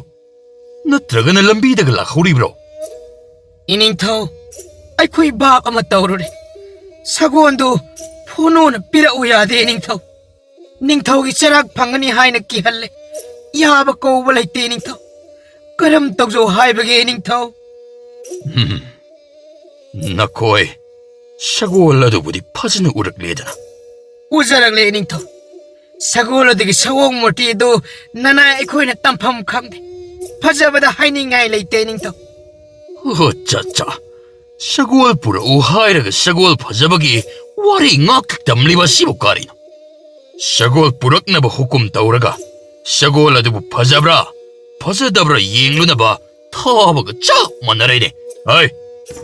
ꯅꯠꯇ꯭ꯔꯒꯅ ꯂꯝꯕꯤꯗꯒ ꯂꯥꯛꯍꯧꯔꯤꯕ꯭ꯔꯣ?" "ꯏꯅꯤꯡꯊꯧ, ꯑꯩꯈꯣꯏ ꯚꯥꯞ ꯑꯃ ꯇꯧꯔꯨꯔꯦ꯫ ꯁꯒꯣꯜꯗꯨ ꯐꯣꯅꯣꯅ ꯄꯤꯔꯛꯎ ꯌꯥꯗꯦ ꯏꯅꯤꯡꯊꯧ꯫ ꯅꯤꯡꯊꯧꯒꯤ ꯆꯩꯔꯥꯛ ꯐꯪꯒꯅꯤ ꯍꯥꯏꯅ ꯀꯤꯍꯜꯂꯦ꯫ ꯌꯥꯕ ꯀꯧꯕ ꯂꯩꯇꯦ ꯏꯅꯤꯡꯊꯧ꯫ ꯀꯔꯝ ꯇꯧꯖꯧ ꯍꯥꯏꯕꯒꯦ ꯏꯅꯤꯡꯊꯧ?" "ꯍꯝ, ꯅꯈꯣꯏ ꯁꯒꯣꯜ ꯑꯗꯨꯕꯨꯗꯤ ꯐꯖꯅ ꯎꯔꯛꯂꯦꯗꯅ?" "ꯎꯖꯔꯛꯂꯦ ꯏꯅꯤꯡꯊꯧ꯫ ꯁꯒꯣꯜ ꯑꯗꯨꯒꯤ ꯁꯑꯣꯡ ꯃꯨꯔꯇꯤ ꯑꯗꯨ ꯅꯅꯥꯏ ꯑꯩꯈꯣꯏꯅ ꯇꯝꯐꯝ ꯈꯪꯗꯦ꯫ ꯐꯖꯕꯗ ꯍꯥꯏꯅꯤꯡꯉꯥꯏ ꯂꯩꯇꯦ, ꯏꯅꯤꯡꯊꯧ꯫ ꯑꯣ, ꯆꯠ ꯆꯥ꯫ ꯁꯒꯣꯜ ꯄꯨꯔꯛꯎ ꯍꯥꯏꯔꯒ ꯁꯒꯣꯜ ꯐꯖꯕꯒꯤ ꯋꯥꯔꯤ ꯉꯥꯛꯇ ꯇꯝꯂꯤꯕ ꯑꯁꯤꯕꯨ ꯀꯔꯤꯅꯣ? ꯁꯒꯣꯜ ꯄꯨꯔꯛꯅꯕ ꯍꯨꯀꯨꯝ ꯇꯧꯔꯒ ꯁꯒꯣꯜ ꯑꯗꯨꯕꯨ ꯐꯖꯕ꯭ꯔꯥ ꯐꯖꯗꯕ꯭ꯔꯥ ꯌꯦꯡꯂꯨꯅꯕ ꯊꯥꯕꯒ ꯆꯞ ꯃꯥꯟꯅꯔꯦꯅꯦ꯫ ꯍꯩ,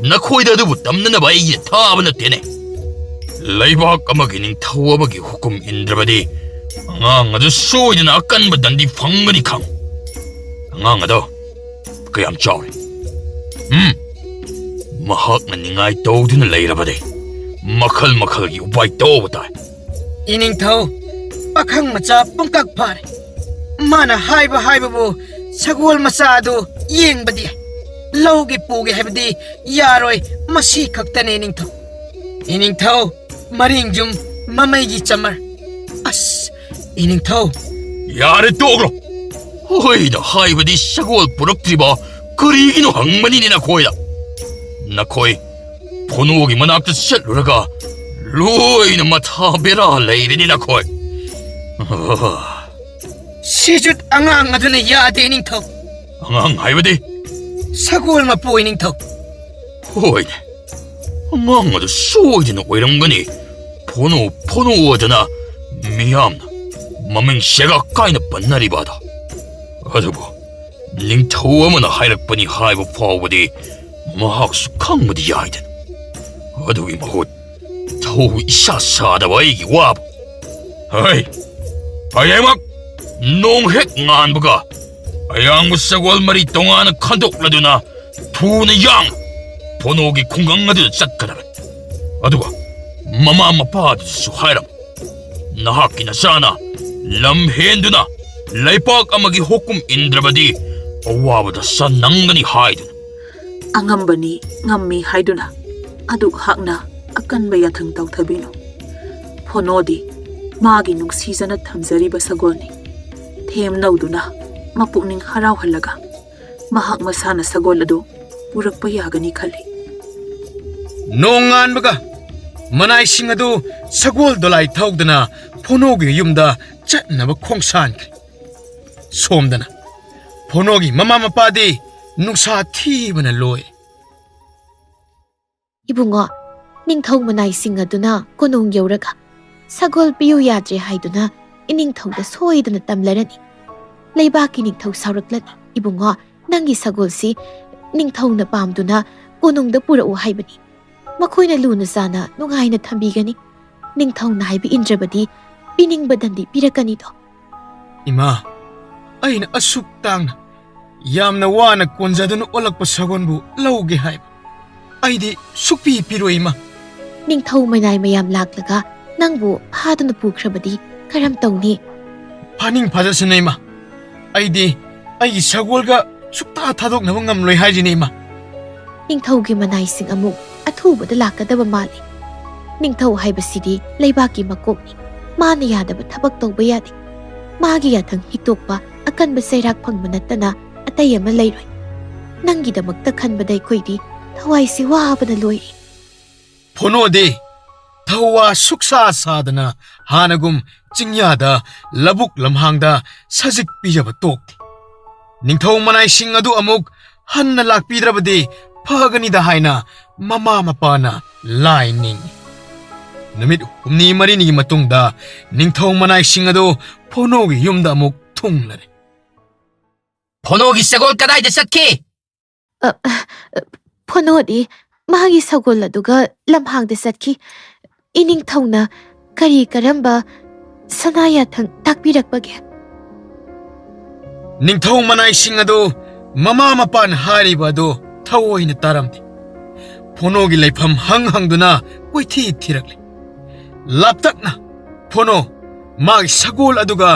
ꯅꯈꯣꯏꯗ ꯑꯗꯨꯕꯨ ꯇꯝꯅꯅꯕ ꯑꯩꯅ ꯊꯥꯕ ꯅꯠꯇꯦꯅꯦ꯫ ꯂꯩꯕꯥꯛ ꯑꯃꯒꯤ ꯅꯤꯡꯊꯧ ꯑꯃꯒꯤ ꯍꯨꯀꯨꯝ ꯏꯟꯗ꯭ꯔꯕꯗꯤ ꯑꯉꯥꯡ ꯑꯗꯨ ꯁꯣꯏꯗꯅ ꯑꯀꯟꯕ ꯗꯟꯗꯤ ꯐꯪꯒꯅꯤ ꯈꯪ꯫ ꯑꯉꯥꯡ ꯑꯗꯣ ꯀꯌꯥꯝ ꯆꯥꯎꯔꯦ? ꯎꯝ, ꯃꯍꯥꯛꯅ ꯅꯤꯡꯉꯥꯏ ꯇꯧꯗꯨꯅ ꯂꯩꯔꯕꯗꯤ ꯃꯈꯜ ꯃꯈꯜꯒꯤ ꯎꯄꯥꯏ ꯇꯧꯕ ꯇꯥꯏ꯫ ꯏꯅꯤꯡꯊꯧ, ꯄꯥꯈꯪ ꯃꯆꯥ ꯄꯨꯡꯀꯛ ꯐꯥꯔꯦ꯫ ꯃꯥꯅ ꯍꯥꯏꯕ ꯍꯥꯏꯕꯕꯨ ꯁꯒꯣꯜ ꯃꯆꯥ ꯑꯗꯨ ꯌꯦꯡꯕꯗꯤ ꯌꯥꯏ꯫ ꯂꯧꯒꯦ ꯄꯨꯒꯦ ꯍꯥꯏꯕꯗꯤ ꯌꯥꯔꯣꯏ, ꯃꯁꯤ ꯈꯛꯇꯅꯦ ꯏꯅꯤꯡꯊꯧ꯫ ꯏꯅꯤꯡꯊꯧ, ꯃꯔꯤꯡꯖꯨꯝ ꯃꯃꯩꯒꯤ ꯆꯃꯔ꯫ ꯑꯁ, ꯏꯅꯤꯡꯊꯧ꯫ ꯌꯥꯔꯦ, ꯇꯣꯛꯂꯣ꯫ ꯍꯣꯏꯗ ꯍꯥꯏꯕꯗꯤ ꯁꯒꯣꯜ ꯄꯨꯔꯛꯇ꯭ꯔꯤꯕ ꯀꯔꯤꯒꯤꯅꯣ ꯍꯪꯕꯅꯤꯅꯦ ꯅꯈꯣꯏꯗ꯫ ꯅꯈꯣꯏ ꯐꯣꯅꯣꯒꯤ ꯃꯅꯥꯛꯇ ꯆꯠꯂꯨꯔꯒ ꯂꯣꯏꯅ ꯃꯊꯥ ꯕꯦꯔꯥ ꯂꯩꯔꯅꯤ ꯅꯈꯣꯏ꯫ ꯁꯤꯖꯨꯠ ꯑꯉꯥꯡ ꯑꯗꯨꯅ ꯌꯥꯗꯦ, ꯏꯅꯤꯡꯊꯧ꯫ ꯑꯉꯥꯡ ꯍꯥꯏꯕꯗꯤ? ꯁꯒꯣꯜ ꯃꯄꯨ, ꯏꯅꯤꯡꯊꯧ꯫ ꯍꯣꯏꯅꯦ, ꯑꯉꯥꯡ ꯑꯗꯨ ꯁꯣꯏꯗꯅ ꯑꯣꯏꯔꯝꯒꯅꯤ꯫ ꯐꯣꯅꯣ, ꯐꯣꯅꯣ ꯑꯗꯨꯅ ꯃꯤꯌꯥꯝꯅ ꯃꯃꯤꯡ ꯁꯦꯒꯥꯛ ꯀꯥꯏꯅ ꯄꯟꯅꯔꯤꯕ ꯑꯗꯣ꯫ ꯑꯗꯨꯕꯨ ꯅꯤꯡꯊꯧ ꯑꯃꯅ ꯍꯥꯏꯔꯛꯄꯅꯤ ꯍꯥꯏꯕ ꯐꯥꯎꯕꯗꯤ ꯃꯍꯥꯛꯁꯨ ꯈꯪꯕꯗꯤ ꯌꯥꯏꯗꯅ꯫ ꯑꯗꯨꯒꯤ ꯃꯍꯨꯠ ꯊꯧ ꯏꯁꯥ ꯁꯥꯗꯕ ꯑꯩꯒꯤ ꯋꯥꯕꯨ꯫ ꯍꯩ! ꯍꯌꯦꯡꯃꯛ ꯅꯣꯡ ꯍꯦꯛ ꯉꯥꯟꯕꯒ ꯑꯌꯥꯡꯕ ꯁꯒꯣꯜ ꯃꯔꯤ ꯇꯣꯉꯥꯟꯅ ꯈꯟꯗꯣꯛꯂꯗꯨꯅ ꯊꯨꯅ ꯌꯥꯡꯅ ꯐꯣꯅꯣꯒꯤ ꯈꯨꯡꯒꯪ ꯑꯗꯨꯗ ꯆꯠꯀꯗꯕꯅꯤ꯫ ꯑꯗꯨꯒ ꯃꯃꯥ ꯃꯄꯥꯗꯨꯁꯨ ꯍꯥꯏꯔꯝꯃꯨ, ꯅꯍꯥꯛꯀꯤ ꯅꯆꯥꯅ ꯂꯝ ꯍꯦꯟꯗꯨꯅ ꯂꯩꯄꯥꯛ ꯑꯃꯒꯤ ꯍꯨꯀꯨꯝ ꯏꯟꯗ꯭ꯔꯕꯗꯤ ꯑꯋꯥꯕꯗ ꯁꯟ ꯅꯪꯒꯅꯤ ꯍꯥꯏꯗꯨꯅ꯫ ꯑꯉꯝꯕꯅꯤ ꯉꯝꯃꯤ ꯍꯥꯏꯗꯨꯅ ꯑꯗꯨꯛ ꯍꯥꯛꯅ ꯑꯀꯟꯕ ꯌꯥꯊꯪ ꯇꯧꯊꯕꯤꯅꯨ꯫ ꯐꯣꯅꯣꯗꯤ ꯃꯥꯒꯤ ꯅꯨꯡꯁꯤꯖꯅ ꯊꯝꯖꯔꯤꯕ ꯁꯒꯣꯜꯅꯤ꯫ ꯊꯦꯝꯅꯧꯗꯨꯅ ꯃꯄꯨꯛꯅꯤꯡ ꯍꯔꯥꯎꯍꯜꯂꯒ ꯃꯍꯥꯛ ꯃꯁꯥꯅ ꯁꯒꯣꯜ ꯑꯗꯨ ꯄꯨꯔꯛꯄ ꯌꯥꯒꯅꯤ ꯈꯜꯂꯤ꯫ ꯅꯣꯡꯉꯥꯟꯕꯒ ꯃꯅꯥꯏꯁꯤꯡ ꯑꯗꯨ ꯁꯒꯣꯜ ꯗꯣꯂꯥꯏ ꯊꯧꯗꯨꯅ ꯐꯣꯅꯣꯒꯤ ꯌꯨꯝꯗ ꯆꯠꯅꯕ ꯈꯣꯡꯁꯥꯟꯈ꯭ꯔꯦ꯫ ꯁꯣꯝꯗꯅ ꯐꯣꯅꯣꯒꯤ ꯃꯃꯥ ꯃꯄꯥꯗꯤ ꯅꯨꯡꯁꯥ ꯊꯤꯕꯅ ꯂꯣꯏ꯫ "ꯏꯕꯨꯡꯉꯣ, ꯅꯤꯡꯊꯧ ꯃꯅꯥꯏꯁꯤꯡ ꯑꯗꯨꯅ ꯀꯣꯅꯨꯡ ꯌꯧꯔꯒ ꯁꯒꯣꯜ ꯄꯤꯌꯨ ꯌꯥꯗ꯭ꯔꯦ ꯍꯥꯏꯗꯨꯅ ꯏꯅꯤꯡꯊꯧꯗ ꯁꯣꯏꯗꯅ ꯇꯝꯂꯔꯅꯤ꯫ ꯂꯩꯕꯥꯛꯀꯤ ꯅꯤꯡꯊꯧ ꯁꯥꯎꯔꯛꯂꯅꯤ꯫ ꯏꯕꯨꯡꯉꯣ, ꯅꯪꯒꯤ ꯁꯒꯣꯜꯁꯤ ꯅꯤꯡꯊꯧꯅ ꯄꯥꯝꯗꯨꯅ ꯀꯣꯅꯨꯡꯗ ꯄꯨꯔꯛꯎ ꯍꯥꯏꯕꯅꯤ꯫ ꯃꯈꯣꯏꯅ ꯂꯨꯅ ꯆꯥꯅ ꯅꯨꯡꯉꯥꯏꯅ ꯊꯝꯕꯤꯒꯅꯤ꯫ ꯅꯤꯡꯊꯧꯅ ꯍꯥꯏꯕ ꯏꯟꯗ꯭ꯔꯕꯗꯤ ꯄꯤꯅꯤꯡꯕ ꯗꯟꯗꯤ ꯄꯤꯔꯛꯀꯅꯤꯗꯣ꯫" "ꯏꯃꯥ, ꯑꯩꯅ ꯑꯁꯨꯛ ꯇꯥꯡꯅ, ꯌꯥꯝꯅ ꯋꯥꯅ ꯀꯣꯟꯖꯗꯨꯅ ꯑꯣꯜꯂꯛꯄ ꯁꯒꯣꯜꯕꯨ ꯂꯧꯒꯦ ꯍꯥꯏꯕ? ꯑꯩꯗꯤ ꯁꯨꯛꯄꯤ ꯄꯤꯔꯣꯏ, ꯏꯃꯥ꯫" "ꯅꯤꯡꯊꯧ ꯃꯅꯥꯏ ꯃꯌꯥꯝ ꯂꯥꯛꯂꯒ ꯅꯪꯕꯨ ꯐꯥꯗꯨꯅ ꯄꯨꯈ꯭ꯔꯕꯗꯤ ꯀꯔꯝ ꯇꯧꯅꯤ?" "ꯐꯥꯅꯤꯡ ꯐꯥꯖꯁꯅꯨ, ꯏꯃꯥ꯫ ꯑꯩꯗꯤ ꯑꯩꯒꯤ ꯁꯒꯣꯜꯒ ꯁꯨꯛꯊꯥ ꯊꯥꯗꯣꯛꯅꯕ ꯉꯝꯂꯣꯏ ꯍꯥꯏꯔꯤꯅꯦ, ꯏꯃꯥ꯫" ꯅꯤꯡꯊꯧꯒꯤ ꯃꯅꯥꯏꯁꯤꯡ ꯑꯃꯨꯛ ꯑꯊꯨꯕꯗ ꯂꯥꯛꯀꯗꯕ ꯃꯥꯜꯂꯤ꯫ ꯅꯤꯡꯊꯧ ꯍꯥꯏꯕꯁꯤꯗꯤ ꯂꯩꯕꯥꯛꯀꯤ ꯃꯀꯣꯛꯅꯤ꯫ ꯃꯥꯅ ꯌꯥꯗꯕ ꯊꯕꯛ ꯇꯧꯕ ꯌꯥꯗꯦ꯫ ꯃꯥꯒꯤ ꯌꯥꯊꯪ ꯍꯤꯛꯇꯣꯛꯄ ꯑꯀꯟꯕ ꯆꯩꯔꯥꯛ ꯐꯪꯕ ꯅꯠꯇꯅ ꯑꯇꯩ ꯑꯃ ꯂꯩꯔꯣꯏ꯫ ꯅꯪꯒꯤꯗꯃꯛꯇ ꯈꯟꯕꯗ ꯑꯩꯈꯣꯏꯗꯤ ꯊꯋꯥꯏꯁꯤ ꯋꯥꯕꯅ ꯂꯣꯏꯔꯦ꯫ ꯐꯣꯅꯣꯗꯤ ꯊꯧꯋꯥ ꯁꯨꯛꯁꯥ ꯁꯥꯗꯅ ꯍꯥꯟꯅꯒꯨꯝ ꯆꯤꯡꯌꯥꯗ ꯂꯧꯕꯨꯛ ꯂꯝꯍꯥꯡꯗ ꯁꯖꯤꯛ ꯄꯤꯖꯕ ꯇꯣꯛꯇꯦ꯫ ꯅꯤꯡꯊꯧ ꯃꯅꯥꯏꯁꯤꯡ ꯑꯗꯨ ꯑꯃꯨꯛ ꯍꯟꯅ ꯂꯥꯛꯄꯤꯗ꯭ꯔꯕꯗꯤ ꯐꯒꯅꯤꯗ ꯍꯥꯏꯅ ꯃꯃꯥ ꯃꯄꯥꯅ ꯂꯥꯏ ꯅꯤꯡꯏ꯫ ꯅꯨꯃꯤꯠ ꯍꯨꯝꯅꯤ ꯃꯔꯤꯅꯤꯒꯤ ꯃꯇꯨꯡꯗ ꯅꯤꯡꯊꯧ ꯃꯅꯥꯏꯁꯤꯡ ꯑꯗꯨ ꯐꯣꯅꯣꯒꯤ ꯌꯨꯝꯗ ꯑꯃꯨꯛ ꯊꯨꯡꯂꯔꯦ꯫ "ꯐꯣꯅꯣꯒꯤ ꯁꯒꯣꯜ ꯀꯗꯥꯏꯗ ꯆꯠꯈꯤ?" "ꯑ, ꯑ, ꯐꯣꯅꯣꯗꯤ ꯃꯥꯒꯤ ꯁꯒꯣꯜ ꯑꯗꯨꯒ ꯂꯝꯍꯥꯡꯗ ꯆꯠꯈꯤ꯫ ꯏꯅꯤꯡꯊꯧꯅ ꯀꯔꯤ ꯀꯔꯝꯕ ꯁꯅꯥ ꯌꯥꯊꯪ ꯇꯥꯛꯄꯤꯔꯛꯄꯒꯦ?" ꯅꯤꯡꯊꯧ ꯃꯅꯥꯏꯁꯤꯡ ꯑꯗꯨ ꯃꯃꯥ ꯃꯄꯥꯅ ꯍꯥꯏꯔꯤꯕ ꯑꯗꯨ ꯊꯑꯣꯏꯅ ꯇꯥꯔꯝꯗꯦ꯫ ꯐꯣꯅꯣꯒꯤ ꯂꯩꯐꯝ ꯍꯪ ꯍꯪꯗꯨꯅ ꯀꯣꯏꯊꯤ ꯊꯤꯔꯛꯂꯦ꯫ ꯂꯥꯞꯇꯛꯅ ꯐꯣꯅꯣ ꯃꯥꯒꯤ ꯁꯒꯣꯜ ꯑꯗꯨꯒ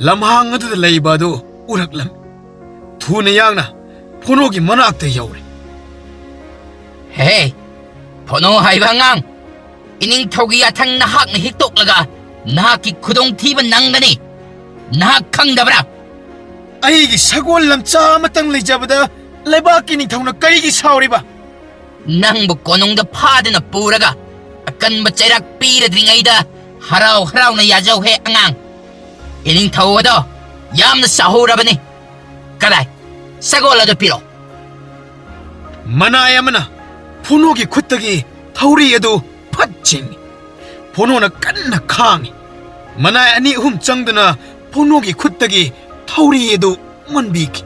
ꯂꯝꯍꯥꯡ ꯑꯗꯨꯗ ꯂꯩꯕ ꯑꯗꯨ ꯎꯔꯛꯂꯝꯃꯤ꯫ ꯊꯨꯅ ꯌꯥꯡꯅ ꯐꯣꯅꯣꯒꯤ ꯃꯅꯥꯛꯇ ꯌꯧꯔꯦ꯫ "ꯍꯦ, ꯐꯣꯅꯣ ꯍꯥꯏꯕ ꯑꯉꯥꯡ, ꯏꯅꯤꯡꯊꯧꯒꯤ ꯌꯥꯊꯪ ꯅꯍꯥꯛꯅ ꯍꯤꯛꯇꯣꯛꯂꯒ ꯅꯍꯥꯛꯀꯤ ꯈꯨꯗꯣꯡꯊꯤꯕ ꯅꯪꯒꯅꯤ꯫ ꯅꯍꯥꯛ ꯈꯪꯗꯕ꯭ꯔꯥ?" "ꯑꯩꯒꯤ ꯁꯒꯣꯜ ꯂꯝꯆꯥ ꯑꯃꯇꯪ ꯂꯩꯖꯕꯗ ꯂꯩꯕꯥꯛꯀꯤ ꯅꯤꯡꯊꯧꯅ ꯀꯔꯤꯒꯤ ꯁꯥꯎꯔꯤꯕ?" "ꯅꯪꯕꯨ ꯀꯣꯅꯨꯡꯗ ꯐꯥꯗꯨꯅ ꯄꯨꯔꯒ ꯑꯀꯟꯕ ꯆꯩꯔꯥꯛ ꯄꯤꯔꯗ꯭ꯔꯤꯉꯩꯗ ꯍꯔꯥꯎ ꯍꯔꯥꯎꯅ ꯌꯥꯖꯧꯍꯦ ꯑꯉꯥꯡ꯫ ꯏꯅꯤꯡꯊꯧ ꯑꯗꯣ ꯌꯥꯝꯅ ꯁꯥꯍꯧꯔꯕꯅꯤ꯫ ꯀꯗꯥꯏ? ꯁꯒꯣꯜ ꯑꯗꯨ ꯄꯤꯔꯛꯑꯣ꯫ ꯃꯅꯥꯏ ꯑꯃꯅ ꯐꯣꯅꯣꯒꯤ ꯈꯨꯠꯇꯒꯤ ꯊꯧꯔꯤ ꯑꯗꯨ ꯐꯠ ꯆꯤꯡꯏ꯫ ꯐꯣꯅꯣꯅ ꯀꯟꯅ ꯈꯥꯡꯏ꯫ ꯃꯅꯥꯏ ꯑꯅꯤ ꯑꯍꯨꯝ ꯆꯪꯗꯨꯅ ꯐꯣꯅꯣꯒꯤ ꯈꯨꯠꯇꯒꯤ ꯊꯧꯔꯤ ꯑꯗꯨ ꯃꯨꯟꯕꯤꯈꯤ꯫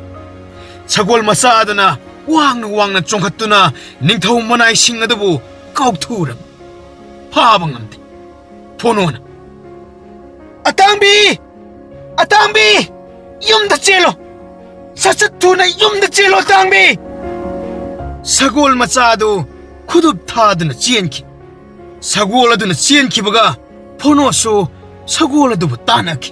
ꯁꯒꯣꯜ ꯃꯆꯥ ꯑꯗꯨꯅ ꯋꯥꯡꯅ ꯋꯥꯡꯅ ꯆꯣꯡꯈꯠꯇꯨꯅ ꯅꯤꯡꯊꯧ ꯃꯅꯥꯏꯁꯤꯡ ꯑꯗꯨꯕꯨ ꯀꯥꯎꯊꯨꯔꯝꯃꯤ꯫ ꯐꯥꯕ ꯉꯝꯗꯦ꯫ ꯐꯣꯅꯣꯅ, "ꯑꯇꯥꯡꯕꯤ! ꯑꯇꯥꯡꯕꯤ! ꯌꯨꯝꯗ ꯆꯦꯜꯂꯣ! ꯁꯠ ꯁꯠ ꯊꯨꯅ ꯌꯨꯝꯗ ꯆꯦꯜꯂꯣ, ꯑꯇꯥꯡꯕꯤ!" ꯁꯒꯣꯜ ꯃꯆꯥ ꯑꯗꯨ ꯈꯨꯗꯨꯞ ꯊꯥꯗꯨꯅ ꯆꯦꯟꯈꯤ꯫ ꯁꯒꯣꯜ ꯑꯗꯨꯅ ꯆꯦꯟꯈꯤꯕꯒ ꯐꯣꯅꯣꯁꯨ ꯁꯒꯣꯜ ꯑꯗꯨꯕꯨ ꯇꯥꯟꯅꯈꯤ꯫